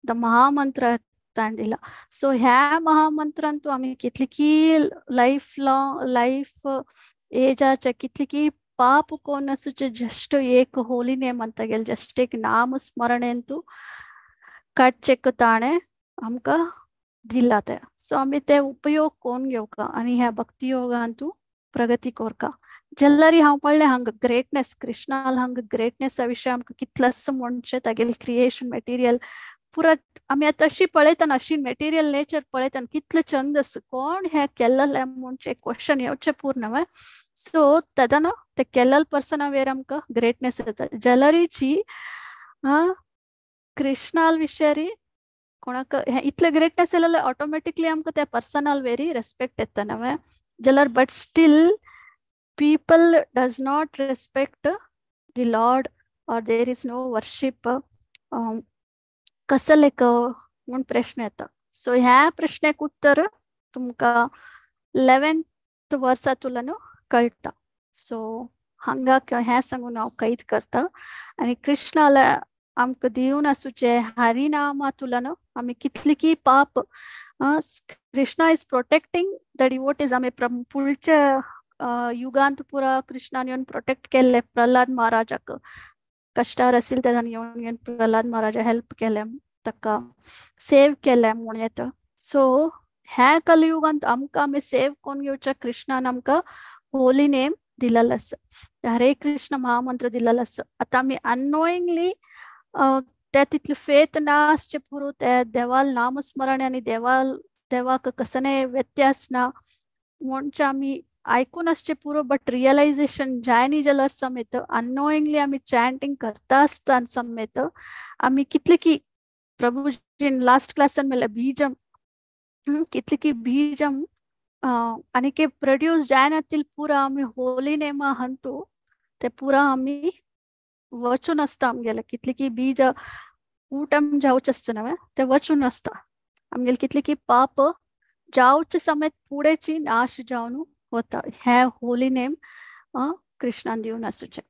[SPEAKER 9] the महामंत्र ताणें दिला. सो ह्या महामंत्रान तूं आमी कितली की लायफ लॉंग लायफ एजाचे कितली की पाप कोण आसूचे जस्ट एक होली नेम म्हणटा गेले, जस्ट एक नाम स्मरणेन तूं काडचें ताणें आमकां दिला तें. सो आमी ते उपयोग कोण घेवका आनी ह्या भक्ती योगान तूं प्रगती कोरका. जाल्यार हांव पळयलें हांगा ग्रेटनेस कृष्णाल हांगा ग्रेटनेसा विशय आमकां कितलेंच म्हणचें तागेलें क्रिएशन मटेरियल पुरा आमी आतां अशी पळयतना अशी मटेरियल नेचर पळयतना कितलें चंद आसा, कोण हें केल्लें म्हणचें क्वेश्चन येवचें पूर्ण न्हय. सो तेन्ना ते केल्ले पर्सना वेर आमकां ग्रेटनेस येता. जाल्यारीची कृष्णाल विशयारी कोणाक हें इतलें ग्रेटनेस येयलें जाल्यार ऑटोमॅटिकली आमकां त्या पर्सनाल वेरी रेस्पेक्ट येता न्हय. जाल्यार but still people does not respect the lord or there is no worship कसं लेख म्हूण प्रश्न येता. सो ह्या प्रश्नाक उत्तर तुमकां 11th वर्सांतल्यान कळटा. सो हांगा हें सांगून हांव कैद करता. आनी कृष्णाला आमकां दिवन आसूचें हरिनामांतल्यान आमी कितली की पाप, Krishna is protecting the devotees. आमी पुळच्या युगांत पुरा कृष्णान येवन प्रोटेक्ट केल्ले प्रल्हाद महाराजाक, कश्टार आशिल्ले तेन्ना येवन घेवन प्रल्हाद महाराजा हेल्प केलें, ताका सेव केलें म्हूण येता. सो ह्या कलियुगांत आमकां आमी सेव कोण घेवचें, कृष्णान आमकां होली नेम दिलेलो आसा, हरे कृष्ण महामंत्र दिलेलो आसा. आतां आमी अननोइंगली ते तितले फेथ ना आसचें पुरो, ते देवाल नामस्मरण आनी देवाल देवाक कसने व्यत्यास ना म्हणचे आमी आयकून आसचें पुरो, बट रियलायजेशन जायनी जाल्यार समेत अननोइंगली आमी चॅन्टिंग करता आसतना समेत आमी कितले की प्रभुजीन लास्ट क्लासान म्हणलें बीजम, कितले की बीजम आनी के प्रोड्यूस जायना तील पुरा आमी होली नेमा हंतू ते पुरा आमी वचून आसता आमगेले कितली की बीज ऊटम जावचें आसता नव्हे ते वचून आसता आमगेले कितली की पाप जावचे समेत पुढेची नाश जावन वता हे होली नेम कृष्णान दिवन आसूचे.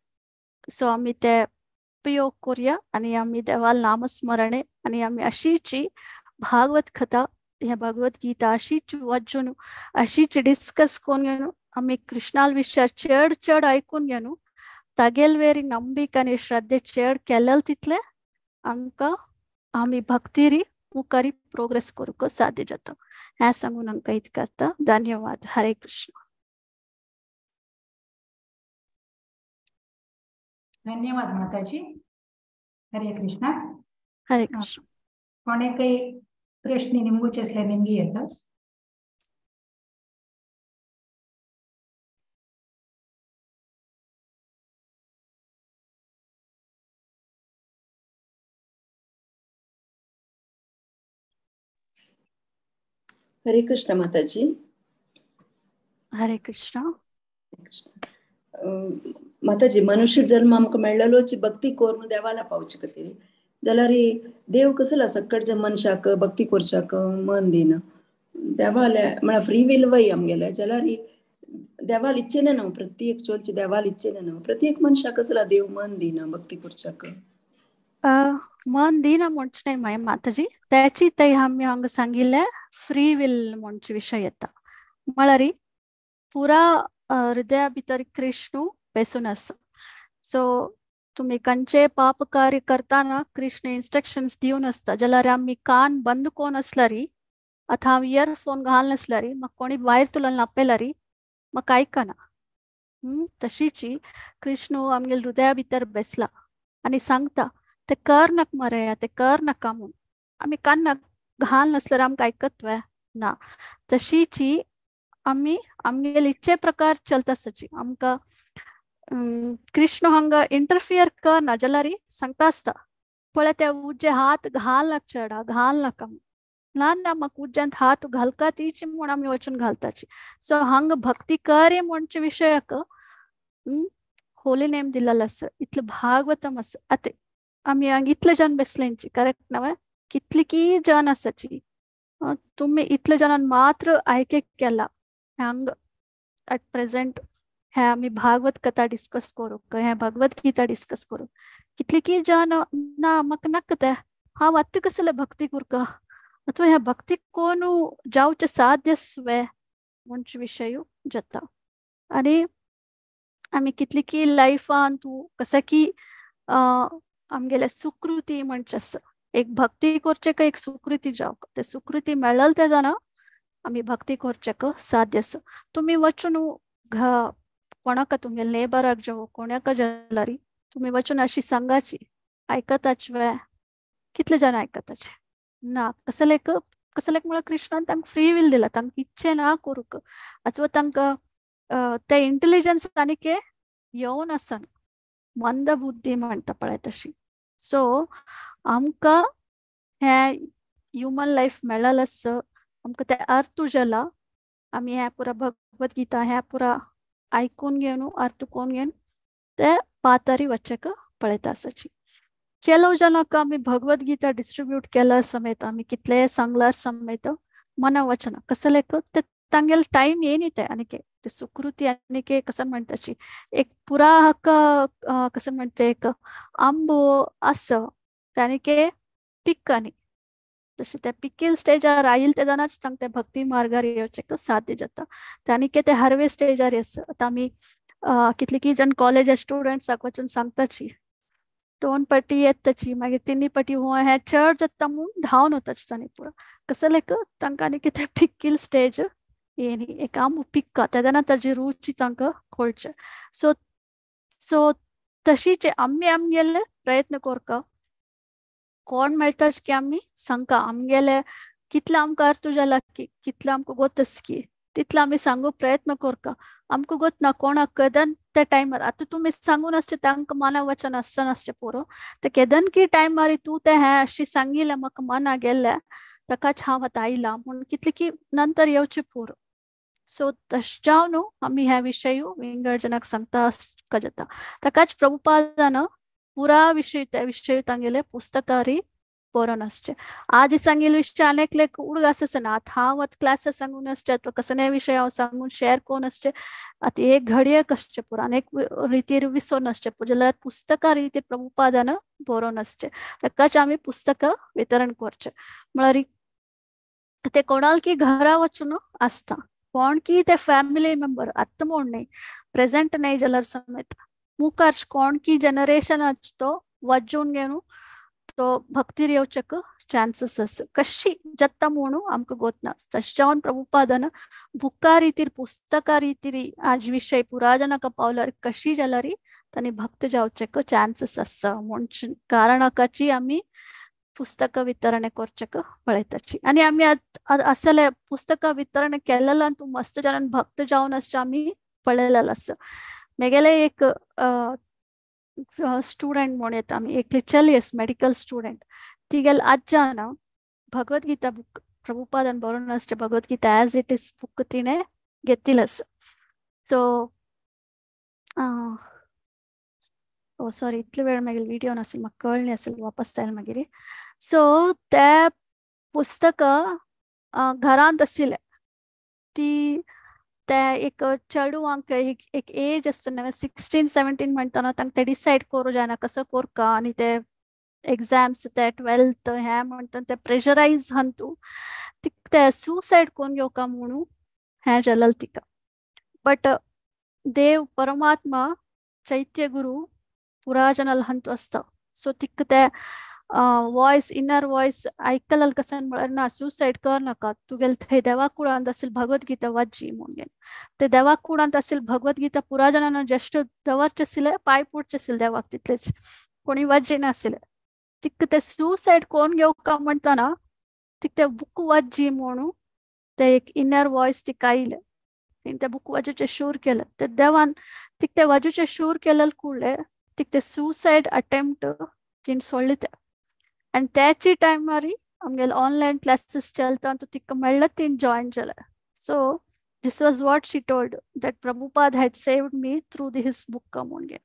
[SPEAKER 9] सो आमी ते उपयोग करूया आनी आमी देवाल नामस्मरणे आनी आमी अशीची भागवत कथा ह्या भगवत गीता अशीच वाचून अशीच डिस्कस करून घेवन आमी कृष्णाल विशय चड चड आयकून घेवन तागेल वेरी ನಂಬಿಕೆ आनी श्रद्धे चड केलेल तितले आमकां आमी भक्तीरी मुखारी प्रोग्रेस करूंक साध्य जाता. हें सांगून आमकां इतकें करता. धन्यवाद. हरे कृष्ण.
[SPEAKER 1] धन्यवाद माताजी. हरे कृष्ण.
[SPEAKER 9] हरे कृष्ण.
[SPEAKER 1] कोणेकय प्रश्न निमगुचे आसल्यार निमगी येता.
[SPEAKER 11] हरे कृष्ण माताजी.
[SPEAKER 9] हरे कृष्ण.
[SPEAKER 11] माताजी, मनुष्य जन्म आमकां मेळ्ळलोची भक्ती करून देवाला पावचे खातीर जाल्यार देव कसलो सक्कडच्या मनशाक भक्ती करच्याक मन दिना देवाले म्हळ्यार फ्री will वय आमगेले जाल्यार देवाल इच्छेन न्हू प्रत्येक चोलचे देवाल इच्छेन न्हू प्रत्येक मनशाक कसला देव मन दिना भक्ती करच्याक
[SPEAKER 9] मन दिना म्हणचें न्हय माताजी. त्याची थंय आमी हांगा सांगिल्लें फ्री will म्हणचे विशय येता म्हळ्यार पुरा हृदया भितर कृष्ण बेसून आसा. सो तुमी खंयचें पाप कार्य करतना कृष्ण इन्स्ट्रक्शन्स दिवन आसता जाल्यार आमी कान बंद कोन आसल्यार आतां हांव इयरफोन घाल नासल्यार म्हाका कोणी भायर तुलन आपयल्यार म्हाका आयकना. तशीची कृष्ण आमगेले हृदया भितर बेसला आनी सांगता ते कर नाका मरे ते कर नाका म्हूण. आमी कानाक घाल नासल्यार आमकां आयकत वे ना. तशीची आमी आमगेले इच्छे प्रकार चलता आसची आमकां कृष्ण हांगा इंटरफियर करना जाल्यार सांगता आसता पळय त्या उज्जे हात घाल नाका चेडा घाल नाका ना ना म्हाका उज्यांत हात घालका तीच म्हूण आमी वचून घालताची. सो हांगा भक्ती कर म्हणचे विशयाक होली नेम दिलेलो आसा इतलें भागवतम आसा. आतां आमी हांगा इतले जन बेसलेंची करेक्ट नव्हे कितली की जन आसाची तुमी इतले जणान मात्र आयके केला हांगा एट प्रेझेंट हे आमी भागवत कथा डिस्कस करूंक हे भगवत गीता डिस्कस करूंक कितली की जन ना म्हाका नाका तें हांव आतां कसलें भक्ती करका अथवा ह्या भक्ती कोण जावचें साध्य वे म्हणचे विशय जाता. आनी आमी कितली की लायफान तूं कशें की आमगेले सुकृती म्हणचे आसा एक भक्ती करचें काय एक सुकृती जावंक ते सुकृती मेळल ते जाणा आमी भक्ती करचें साध्य आसा. तुमी वचून कोणाक तुमगे नेबराक जावं कोणाक जाल्यार तुमी वचून अशी सांगाची आयकताच वे कितले जाण आयकताचे ना. कसलेक कसलेक म्हळ्यार कृष्णान तांकां फ्री will दिला तांकां इच्छे ना करूंक अथवा तांकां ते इंटेलिजन्स आनीक येवन आसना मंद बुद्धी म्हणटा पळय तशी. सो आमकां हें ह्युमन लायफ मेळ्ळें आसा आमकां तें अर्थ जाला आमी हें पुरा भगवत गीता हें पुरा आयकून घेवन अर्थ कोण घेवन ते पातारी वचक पळयता आसाची. केलो जाणाक आमी भगवत गीता डिस्ट्रिब्यूट केला समेत आमी कितलें सांगल्यार समेत मना वचना कसलेक ते तांगेले टायम येयनी ते आनीक ते सुकृती आनीक कसं म्हणटाची एक पुरा हाका कसं म्हणटा एक आंबो आसा ते आनीक पिक्का न्ही तशें ते पिकील स्टेजार आयल तेन्नाच तांकां ते भक्ती मार्गार येवचें साध्य जाता. ते आनीक ते हरवे स्टेजार आसा. आतां आमी कितले की जण कॉलेज स्टुडंट्साक वचून सांगताची दोन पटी येताची मागीर तिन्ही पटी हो हें चड जाता म्हूण धांवन वताची तांणी पुरो कसलेक तांकां आनीक ते पिकील स्टेज येयनी एक आंबो पिक्का तेन्ना ताजी रुची तांकां कळचें. सो सो तशीच आमी आमगेले प्रयत्न करता कोण मेळटाच की आमी सांगका आमगेले कितले आमकां अर्थ जाला की कितले आमकां गोतस की तितले आमी सांगू प्रयत्न करता. आमकां गोत ना कोणाक केदन त्या टायमार आतां तुमी सांगून आसचें तांकां मना वचन आसचें नासचें पुरो ते केदन की टायमार तूं तें हें अशी सांगिल्लें म्हाका मना गेल्लें ताकाच हांव आतां आयलां म्हूण कितले की नंतर येवचें पुरो. सो तशें जावन न्हू आमी ह्या विशय विंगड जनाक सांगता जाता. ताकाच प्रभुपादान पुरा विशय त्या विशय तांगेले पुस्तकारी बरोवन आसचे. आज सांगिल्ले विशय अनेक लेख उडगास आसना. आतां हांव आतां क्लासीस सांगून आसचे अथवा कसलेय विशय हांव सांगून शेअर करून आसचे, आतां एक घडयेक आसचे पुरा अनेक रितीर विसोन आसचे, जाल्यार पुस्तकां रितीर प्रभुपादान बरोवन आसचे. ताकाच आमी पुस्तकां वितरण करचें. म्हळ्यार ते कोणाल की घरा वचून आसता, कोण की ते फॅमिली मेंबर आतां म्हूण न्ही, प्रेजेंट न्ही जाल्यार समेत मुखार कोण की जनरेशन आसा तो वाजून घेवन तो भक्तीर येवचेक चान्सीस आसा. कशी जाता म्हणून आमकां गोत ना. तशें जावन प्रभुपादान बुका रितीर पुस्तकां रितीर आज विशय पुरा जनाक पावल्यार कशी जाल्यार तांणी भक्त जावचेक चान्सीस आसा म्हूण कारणाकाची आमी पुस्तकां वितरण करचेक पळयताची. आनी आमी असले पुस्तकां वितरण केलेलं तूं मस्त जाणान भक्त जावन आसचे आमी पळयलेलें आसा. मेगेले एक स्टुडंट म्हूण येता आमी, एकली चली आसा मेडिकल स्टुडंट, तिगेले आज्जान भगवद्गीता बुक प्रभुपादान बरोवन आसचे Bhagavad Gita as it is book तिणें घेतिल्लें आसा. सो ओ सॉरी, इतले वेळ मागीर व्हिडिओ नासलो, म्हाका कळ्ळें आसलें, वापस जालें मागीर. सो ते पुस्तक घरांत आशिल्लें. ती ते एक चेडवांक एक एज आसता न्हय, 16-17 म्हणटना तांकां ते डिसायड करूं जायना कसो करका, आनी ते एग्जाम्स ते 12th हें म्हणटना ते प्रेशरायज हंतू तिका ते सुसायड करून घेवका म्हणून हें जालें तिका. बट देव परमात्मा चैत्य गुरू पुरा जनाल हंतू आसता. सो तिका ते वॉयस इनर वॉयस आयकल कसन म्हळ्यार ना, सुसायड कर नाका, तुगेले थंय देवा कुडांत आशिल्ली भगवद्गीता वाची म्हणून. ते देवा कुडांत आशिल्ली भगवद्गीता पुरा जणांना जस्ट दवरचे आशिल्ले, पांय पुडचे आशिल्ले देवाक, तितलेच कोणी वाची नाशिल्ले. तिका ते सुसायड कोण घेवका म्हणटना तिका ते बुक वाची म्हणून ते एक इनर वॉयस तिका आयलें. तिणें ते बुक वाजूचें शूर केलें. ते देवान तिका ते वाजूचें शूर केलें कुडलें तिका ते सुसायड अटेम्प्ट तिणें सोडलें ते. आनी त्याची टायमार आमगेले ऑनलायन क्लासीस चलता तो तिका मेळ्ळें, तिणें जॉयन जालें. So this was what she told that Prabhupada had saved me through the his book म्हणून.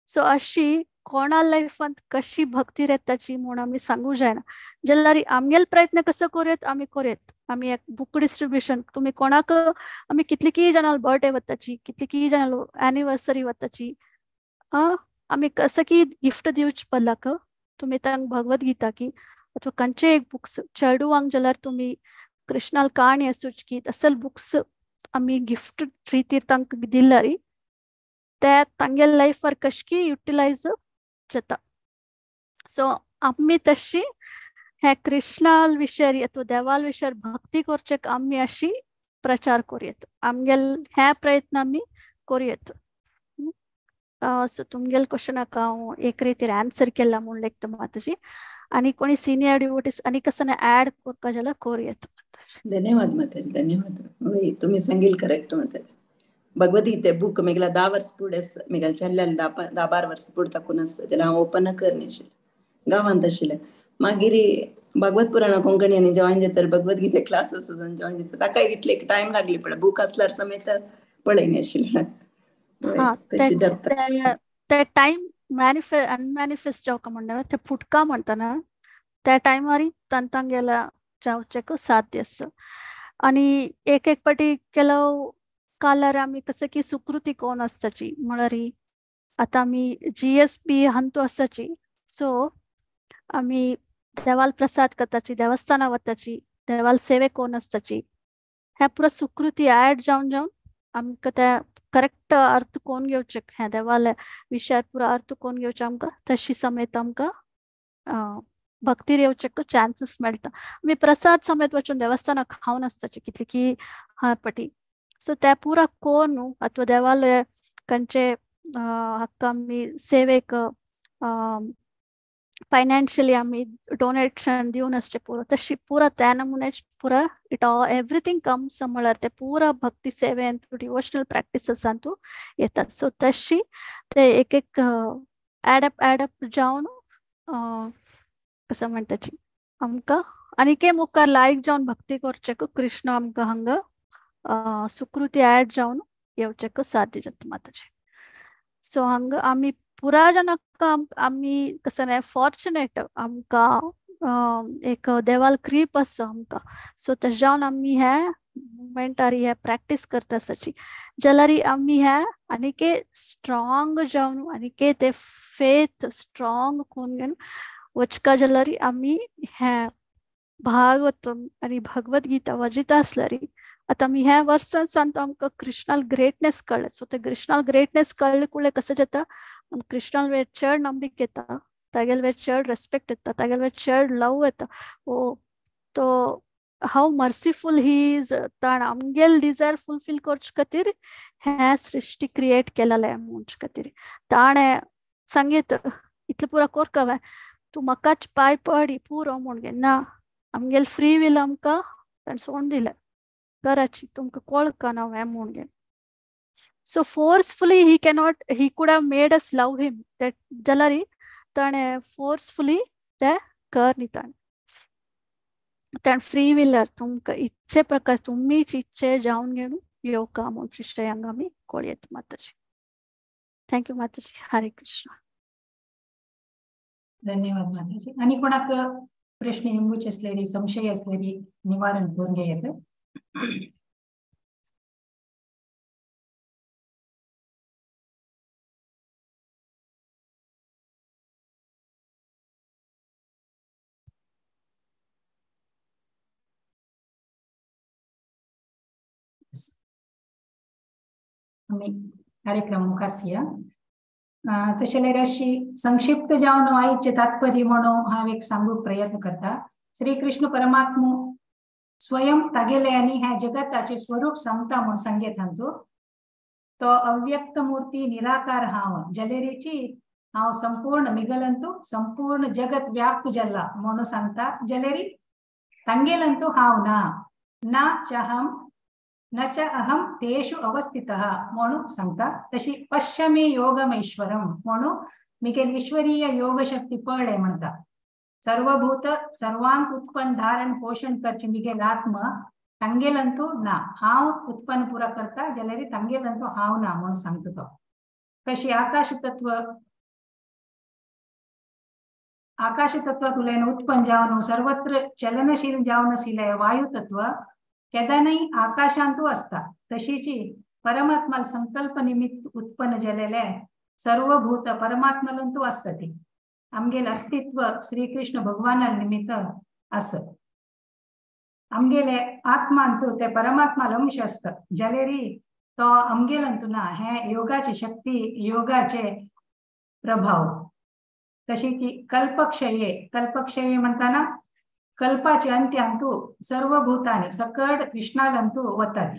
[SPEAKER 9] सो अशी कोणा लायफांत कशी भक्ती येताची म्हूण आमी सांगू जायना. जाल्यार आमगेले प्रयत्न कसो करूयात आमी करूयात. आमी एक बुक डिस्ट्रिब्युशन तुमी कोणाक आमी कितली जाणां बर्थडे वताची, कितली जाणां एनिवर्सरी वताची, आमी कसं की गिफ्ट दिवचे पडला तुमी तांकां भगवद्गीता की अथवा खंयचे एक बुक्स चेडवांक जाल्यार तुमी कृष्णाल काणी आसूच की तसल बुक्स आमी गिफ्ट रितीर तांकां दिल्यार ते तांगेले लायफार कशकी युटिलायज जाता. सो आमी तशी हे कृष्णाल विशय अथवा देवाल विशय भक्ती करचेक आमी अशी प्रचार करूयात. आमगेले हे प्रयत्न आमी करूयात. सो तुमगेले क्वेश्चनाक हांव एक रितीर आन्सर केला म्हूण लेखता माताजी. आनी कोणी सिनियर डिवोटीस आनी कसं ऍड करका जाल्यार करूयात.
[SPEAKER 11] धन्यवाद माताजी, धन्यवाद. तुम्ही सांगील करेक्ट माताजी. भगवद्गीते बुक मेगला 10 वर्स पुढे मेगल चल्ल्याल 10-12 वर्स पुढे ताकून आसा जाल्यार हांव ओपन करनाशिल्लें, गांवांत आशिल्लें. मागीर भागवत पुराणा कोंकणी आनी जॉयन जाता भगवद्गीते क्लासीस जॉयन जाता, ताका इतले टायम लागली पळय, बूक आसल्यार समेत पळयनी आशिल्लें.
[SPEAKER 9] ते टायम अनमॅनिफेस्ट जावका म्हणटा ते फुटका म्हणटना त्या टायमार तांगेल्या जावचेक साध्य आसा. आनी एक एक पाटी केलो कालार आमी कसं की सुकृती कोण आसताची म्हळ्यार आतां आमी GSB हंतू आसाची. सो आमी देवाल प्रसाद करताची, देवस्थाना वताची, देवाल सेवे कोण आसताची, ह्या पुरा सुकृती ऍड जावन जावन आमकां त्या करेक्ट अर्थ कोण घेवचे ह्या देवाले विशयार पुरा अर्थ कोण घेवचे आमकां तशी समेत आमकां भक्तीर येवचेक चान्सीस मेळटा. आमी प्रसाद समेत वचून देवस्थानाक खावन आसताची कितली की हा पटी. सो त्या पुरा कोण अथवा देवालय खंयचे हक्क आमी सेवेक फायनान्शियली आमी डोनेशन दिवन आसचे पुरो तशी पुरा त्या नमुन्याच पुरा it all everything comes म्हळ्यार ते पुरा भक्ती सेवेन डिवोशनल प्रॅक्टिसेसांतू येतात. सो तशी ते एक एक ऍडअप जावन कसं म्हणटाची आमकां आनीक मुखार लायक जावन भक्ती करचें कृष्ण आमकां हांगा सुकृती ऍड जावन येवचेक साध्य जाता माताजी. सो हांगा आमी पुरा जनाक आमी कसं नाही फॉर्च्युनेट आमकां एक देवाल क्रीप आसा आमकां. सो तशें जावन आमी हे मुवमेंटार हे प्रॅक्टीस करता आसाची जाल्यार आमी हे आनीके स्ट्रॉंग जावन आनीके ते फेथ स्ट्रॉंग करून घेवन वचका जाल्यार आमी हे भागवत आनी भगवत गीता वाजिता आसल्यार आतां आमी ह्या वर्सान सांगता आमकां कृष्णाल ग्रेटनेस कळ्ळें. सो ते कृष्णाल ग्रेटनेस कळ्ळें कुळे कसं जाता कृष्णाल वेळ चड नंबिक येता, तागेल वेळ चड रेस्पेक्ट येता, तागेल वेळ चड लव येता. ओ तो हाव मर्सिफूल he is, ताण आमगेल डिजायर फुलफील करचे खातीर हें सृश्टी क्रिएट केलेलें म्हणचे खातीर ताणें सांगीत इतलें पुरो कोरका हांवें तूं म्हाकाच पांय पड पुरो म्हूण ना आमगेल फ्री will आमकां ताणें सोडून दिलें कराची तुमकां कोळकना हें म्हूण. So forcefully he cannot, he could have made us love him that जाल्यार ताणें फोर्सफुली तें कर न्ही ताणें ताणें फ्री विलर तुमकां इच्छे प्रकार तुमीच इच्छे जावन घेवन येवका म्हूण विशय हांगा आमी कळयत माताजी. Thank you Mataji. Hare Krishna.
[SPEAKER 1] धन्यवाद माताजी. आनी कोणाक प्रश्न येवचे असलेली संशय असलेली निवारण करून घेत. आमी कार्यक्रम मुखारसिया. तशें जाल्यार अशी संक्षिप्त जावन आयचे तात्पर्य म्हणून हांव एक सांगूंक प्रयत्न करता. श्री कृष्ण परमात्मो स्वयं तागेले आनी ह्या जगताचे स्वरूप सांगता म्हूण सांगेत हांतू तो अव्यक्त मूर्ती निराकार हांव जलेरीची हांव संपूर्ण मिगलंतू संपूर्ण जगत व्याप्त जल्ला म्हणून सांगता. जलेरी तांगेलंतू हांव ना, ना चाहम न च अहम तेषु अवस्थितः म्हणून सांगता. तशी पश्यमे योगमैश्वरम म्हणून मिगेल ईश्वरीय योगशक्ती पळे म्हणता. सर्वभूत सर्वांक उत्पन्न धारण पोषण करचे मिगेल आत्म तांगेलंतू ना, हांव उत्पन्न पुरा करता जाल्यार तांगेलंतू हांव ना म्हणून सांगता तो. कशी आकाश तत्व आकाश तत्वांतल्यान उत्पन्न जावन सर्वत्र चलनशील जावन आशिल्लें वायु तत्व केदानय आकाशांतू आसता. तशीची परमात्मा संकल्प निमित्त उत्पन्न जालेले सर्वभूत परमात्मलंतू आसता. ती आमगेल अस्तित्व श्रीकृष्ण भगवाना निमित्त आसत. आमगेले आत्मांतू ते परमात्मा अंश आसता जाल्यार तो आमगेलंतू ना. हे योगाची शक्ती योगाचे प्रभाव. तशी की कल्पक्षये कल्पक्षये म्हणताना कल्पाचे अंत्यांतू सर्वभूतानी सकट कृष्णालंतू वतात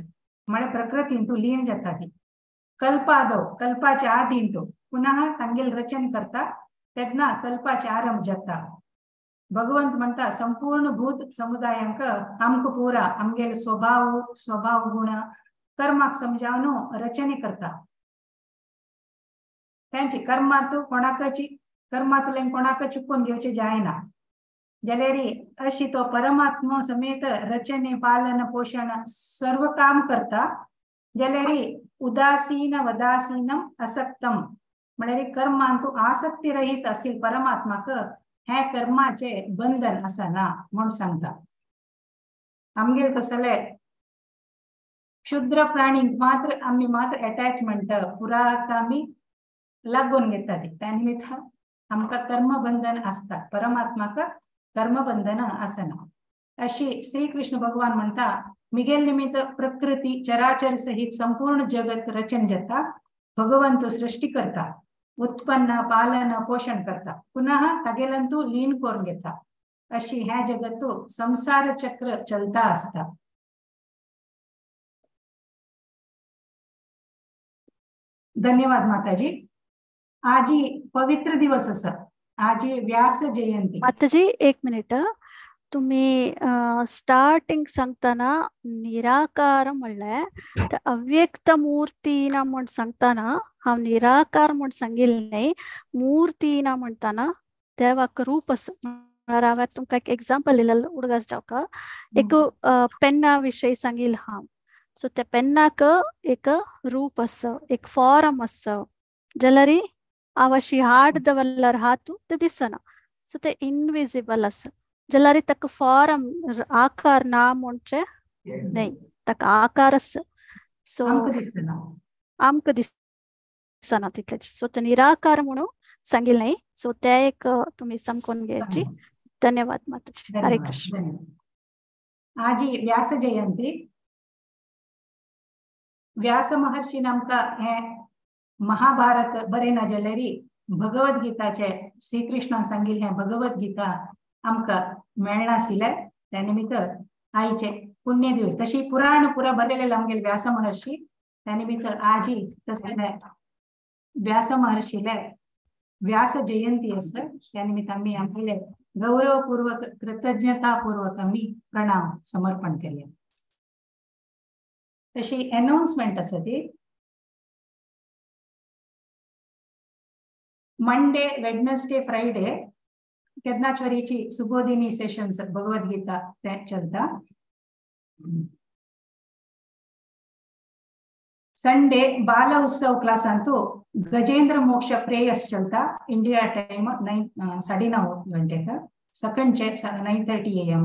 [SPEAKER 1] म्हळ्यार प्रकृतींतू लीन जातात. कल्पादो कल्पाच्या आदींतू पुनः तांगेल रचन करता तेन्ना कल्पाचे आरंभ जाता. भगवंत म्हणता संपूर्ण भूत समुदायांक आमकां पुरा आमगेले स्वभाव स्वभाव गुण कर्माक समजावन रचने करता. त्यांची कर्मातू कोणाकची कर्मातल्यान कोणाक चुकून घेवचे जायना जाल्यार अशी तो परमात्मा समेत रचने पालन पोषण सर्व काम करता. जाल्यार उदासीन वदासीनम असक्तम म्हळ्यार कर्मांतू आसक्ती रहित असेल परमात्माक हे कर्माचे बंधन आसना म्हूण सांगता. आमगेर कसले क्षुद्र प्राणी मात्र आमी मात्र अटॅचमेंट पुरा आमी लागून घेतात. त्या निमित्त आमकां कर्मबंधन आसता, परमात्माक कर्मबंधन आसना. अशी श्रीकृष्ण भगवान म्हणता मिगेल निमित्त प्रकृती चराचर सहित संपूर्ण जगत रचन जाता. भगवंत सृष्टी करता, उत्पन्न पालन पोषण करता, पुनः तागेलंतू लीन करून घेता. अशी ह्या जगत्तू संसार चक्र चलता आसता. धन्यवाद माताजी. आजी पवित्र दिवस आसा, आजी व्यास जयंती.
[SPEAKER 9] माताजी एक मिनिट, तुम्ही स्टार्टिंग सांगताना निराकार म्हणलें तर अव्यक्त मूर्ती ना म्हण सांगताना हांव निराकार म्हण सांगिल्लें न्ही, मूर्ती ना म्हणताना देवाक रूप आसा. म्हळ्यार हांवें तुमकां एक एग्जाम्पल दिलें उडगास जावका, एक पेन्ना विशयी सांगिल्लें हांव. सो त्या पेन्नाक एक रूप आसा, एक फॉर्म आसा, जाल्यार हांव अशी हाड दवरल्यार हातू ते दिसना. सो ते इनविजिबल आसा, जाल्यार ताका फॉर्म आकार ना म्हणचे न्हय, ताका आकार आसा. सो आमकां दिसना तितलें. सो ते निराकार म्हणून सांगिल्लें न्हय. सो ते एक तुमी समजून घेयाची. धन्यवाद माताजी. हरे कृष्ण.
[SPEAKER 1] आजी व्यास जयंती. व्यास महर्षीन आमकां हें महाभारत बरें ना जाल्यार भगवद्गीताचे श्रीकृष्णान सांगिल्लें हें भगवद्गीता आमकां मेळनाशिल्लें. त्या निमित्त आयचे पुण्य दिवस. तशी पुराण पुरा बरयलेलें आमगेले व्यास महर्षी. त्या निमित्त आजी तसलें व्यास महर्षीले व्यास जयंती आसा. त्या निमित्त आमी आमगेले गौरवपूर्वक कृतज्ञतापूर्वक आमी प्रणाम समर्पण केले. तशी अनाउन्समेंट आसा ती मंडे, वेडनसडे, फ्रायडे केदनाचवरीची सुबोधिनी सेशन्स भगवद्गीता ते चलता. संडे बाल उत्सव क्लासांतू गजेंद्र मोक्ष प्रेयर्स चलता. India time 9:30 गंटेक, सकंडचे 9:30 AM.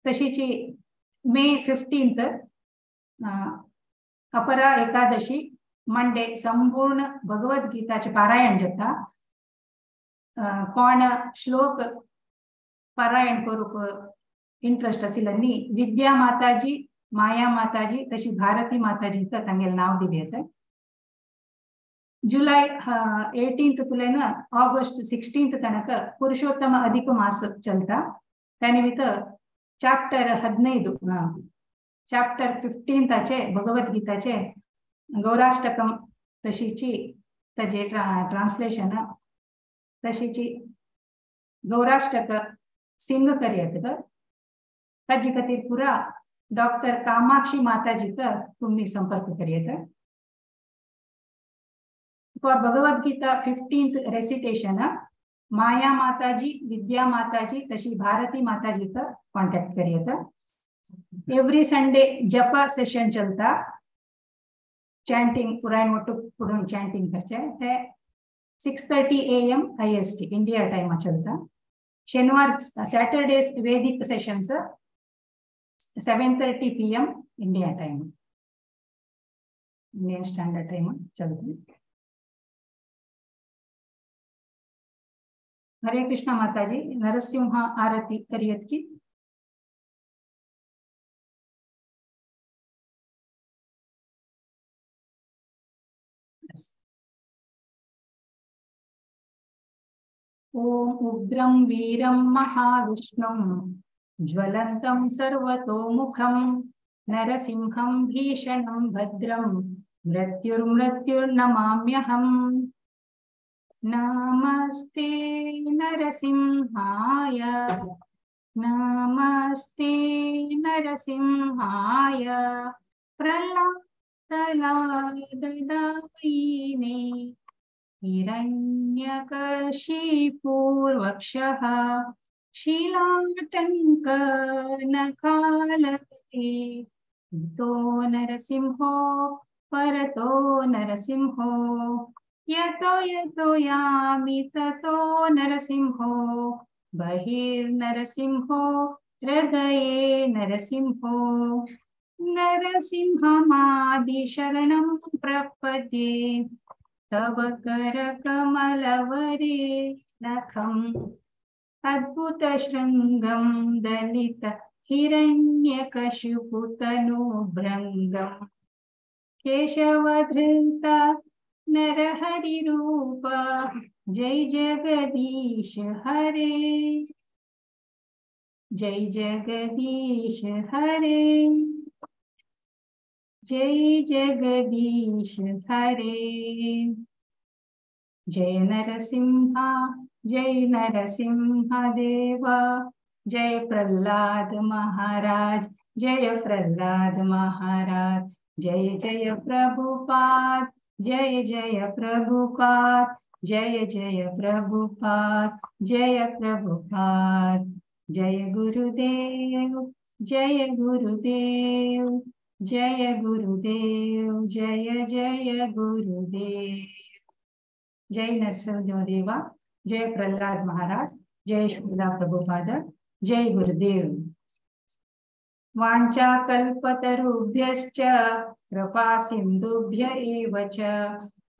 [SPEAKER 1] तशीची मे 15 अपरा एकादशी मंडे संपूर्ण भगवद्गीताचे पारायण जाता. कोण श्लोक पारायण करूंक इंट्रस्ट आशिल्ल्यांनी विद्या माताजी, माया माताजी तशी भारती माताजी तांगेलें नांव दिवं येता. जुलै 18 तुलेन ऑगस्ट 16 तनक पुरुषोत्तम अधिक मास चलता. त्या निमित्त चॅप्टर 15 चॅप्टर 15 भगवद्गीताचे गौराष्टकम तशीची ताजे ट्रान्सलेशन तशीची गौराष्टक सिंग करयत. ताजे खातीर पुरा डॉक्टर कामाक्षी माताजीक तुम्ही संपर्क करयत. फॉर भगवद्गीता 15th recitation माया माताजी, विद्या माताजी तशी भारती माताजीक कॉन्टॅक्ट करयत. एवरी संडे जपा सेशन चलता. चॅन्टिंग पुरायण ಒಟ್ಟು पुरून चॅन्टिंग करचे ते 6:30 AM IST India time चलता. शनिवार सॅटरडेज वैदिक sessions 7:30 PM India time, Indian standard time चलता. हरे कृष्ण माताजी. नरसिंह आरती करियत की. ओम उग्रं वीरं महाविष्णुं ज्वलन्तं सर्वतोमुखं नरसिंहं भीषणं भद्रं मृत्युर्मृत्युर्नमाम्यहम्. नमस्ते नरसिंहाय, नमस्ते नरसिंहाय, प्रह्लाद प्रह्लाददायिने हिरण्यकशिपुर्वक्षः शिलाटङ्कनखालते इतो नरसिंहो परतो नरसिंहो यतो यतो यामि ततो नरसिंहो बहिर्नरसिंहो हृदये नरसिंहो नरसिंहमादिशरणं प्रपद्ये तव करकमलवरे नखम् अद्भुतशृङ्गं दलित हिरण्यकशिपुतनुभृङ्गं केशवधृता नरहरिरूप जय जगदीश हरे, जय जगदीश हरे, जय जगदीश हरे. जय नरसिंहा, जय नरसिंह देवा, जय प्रहलाद महाराज, जय प्रहलाद महाराज, जय जय प्रभुपाद, जय जय प्रभुपाद, जय जय प्रभुपाद, जय प्रभुपाद, जय गुरुदेव, जय गुरुदेव, जय गुरुदेव जय जय गुरुदेव। जय नरसिंह देवा, जय प्रहलाद महाराज, जय श्रीला प्रभुपाद, जय गुरुदेव। वाञ्छा कल्पतरुभ्यश्च कृपा सिन्धुभ्य एव च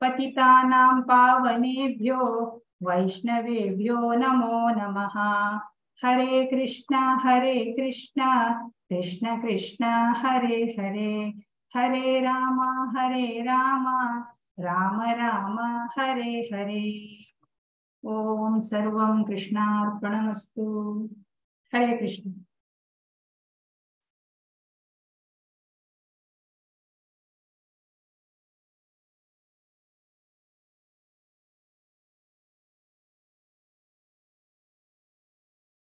[SPEAKER 1] पतितानां पावनेभ्यो वैष्णवेभ्यो नमो नमः। हरे कृष्णा कृष्ण कृष्ण हरे हरे, हरे राम राम राम हरे हरे। ओम सर्वं कृष्णार्पणमस्तु। हरे कृष्ण।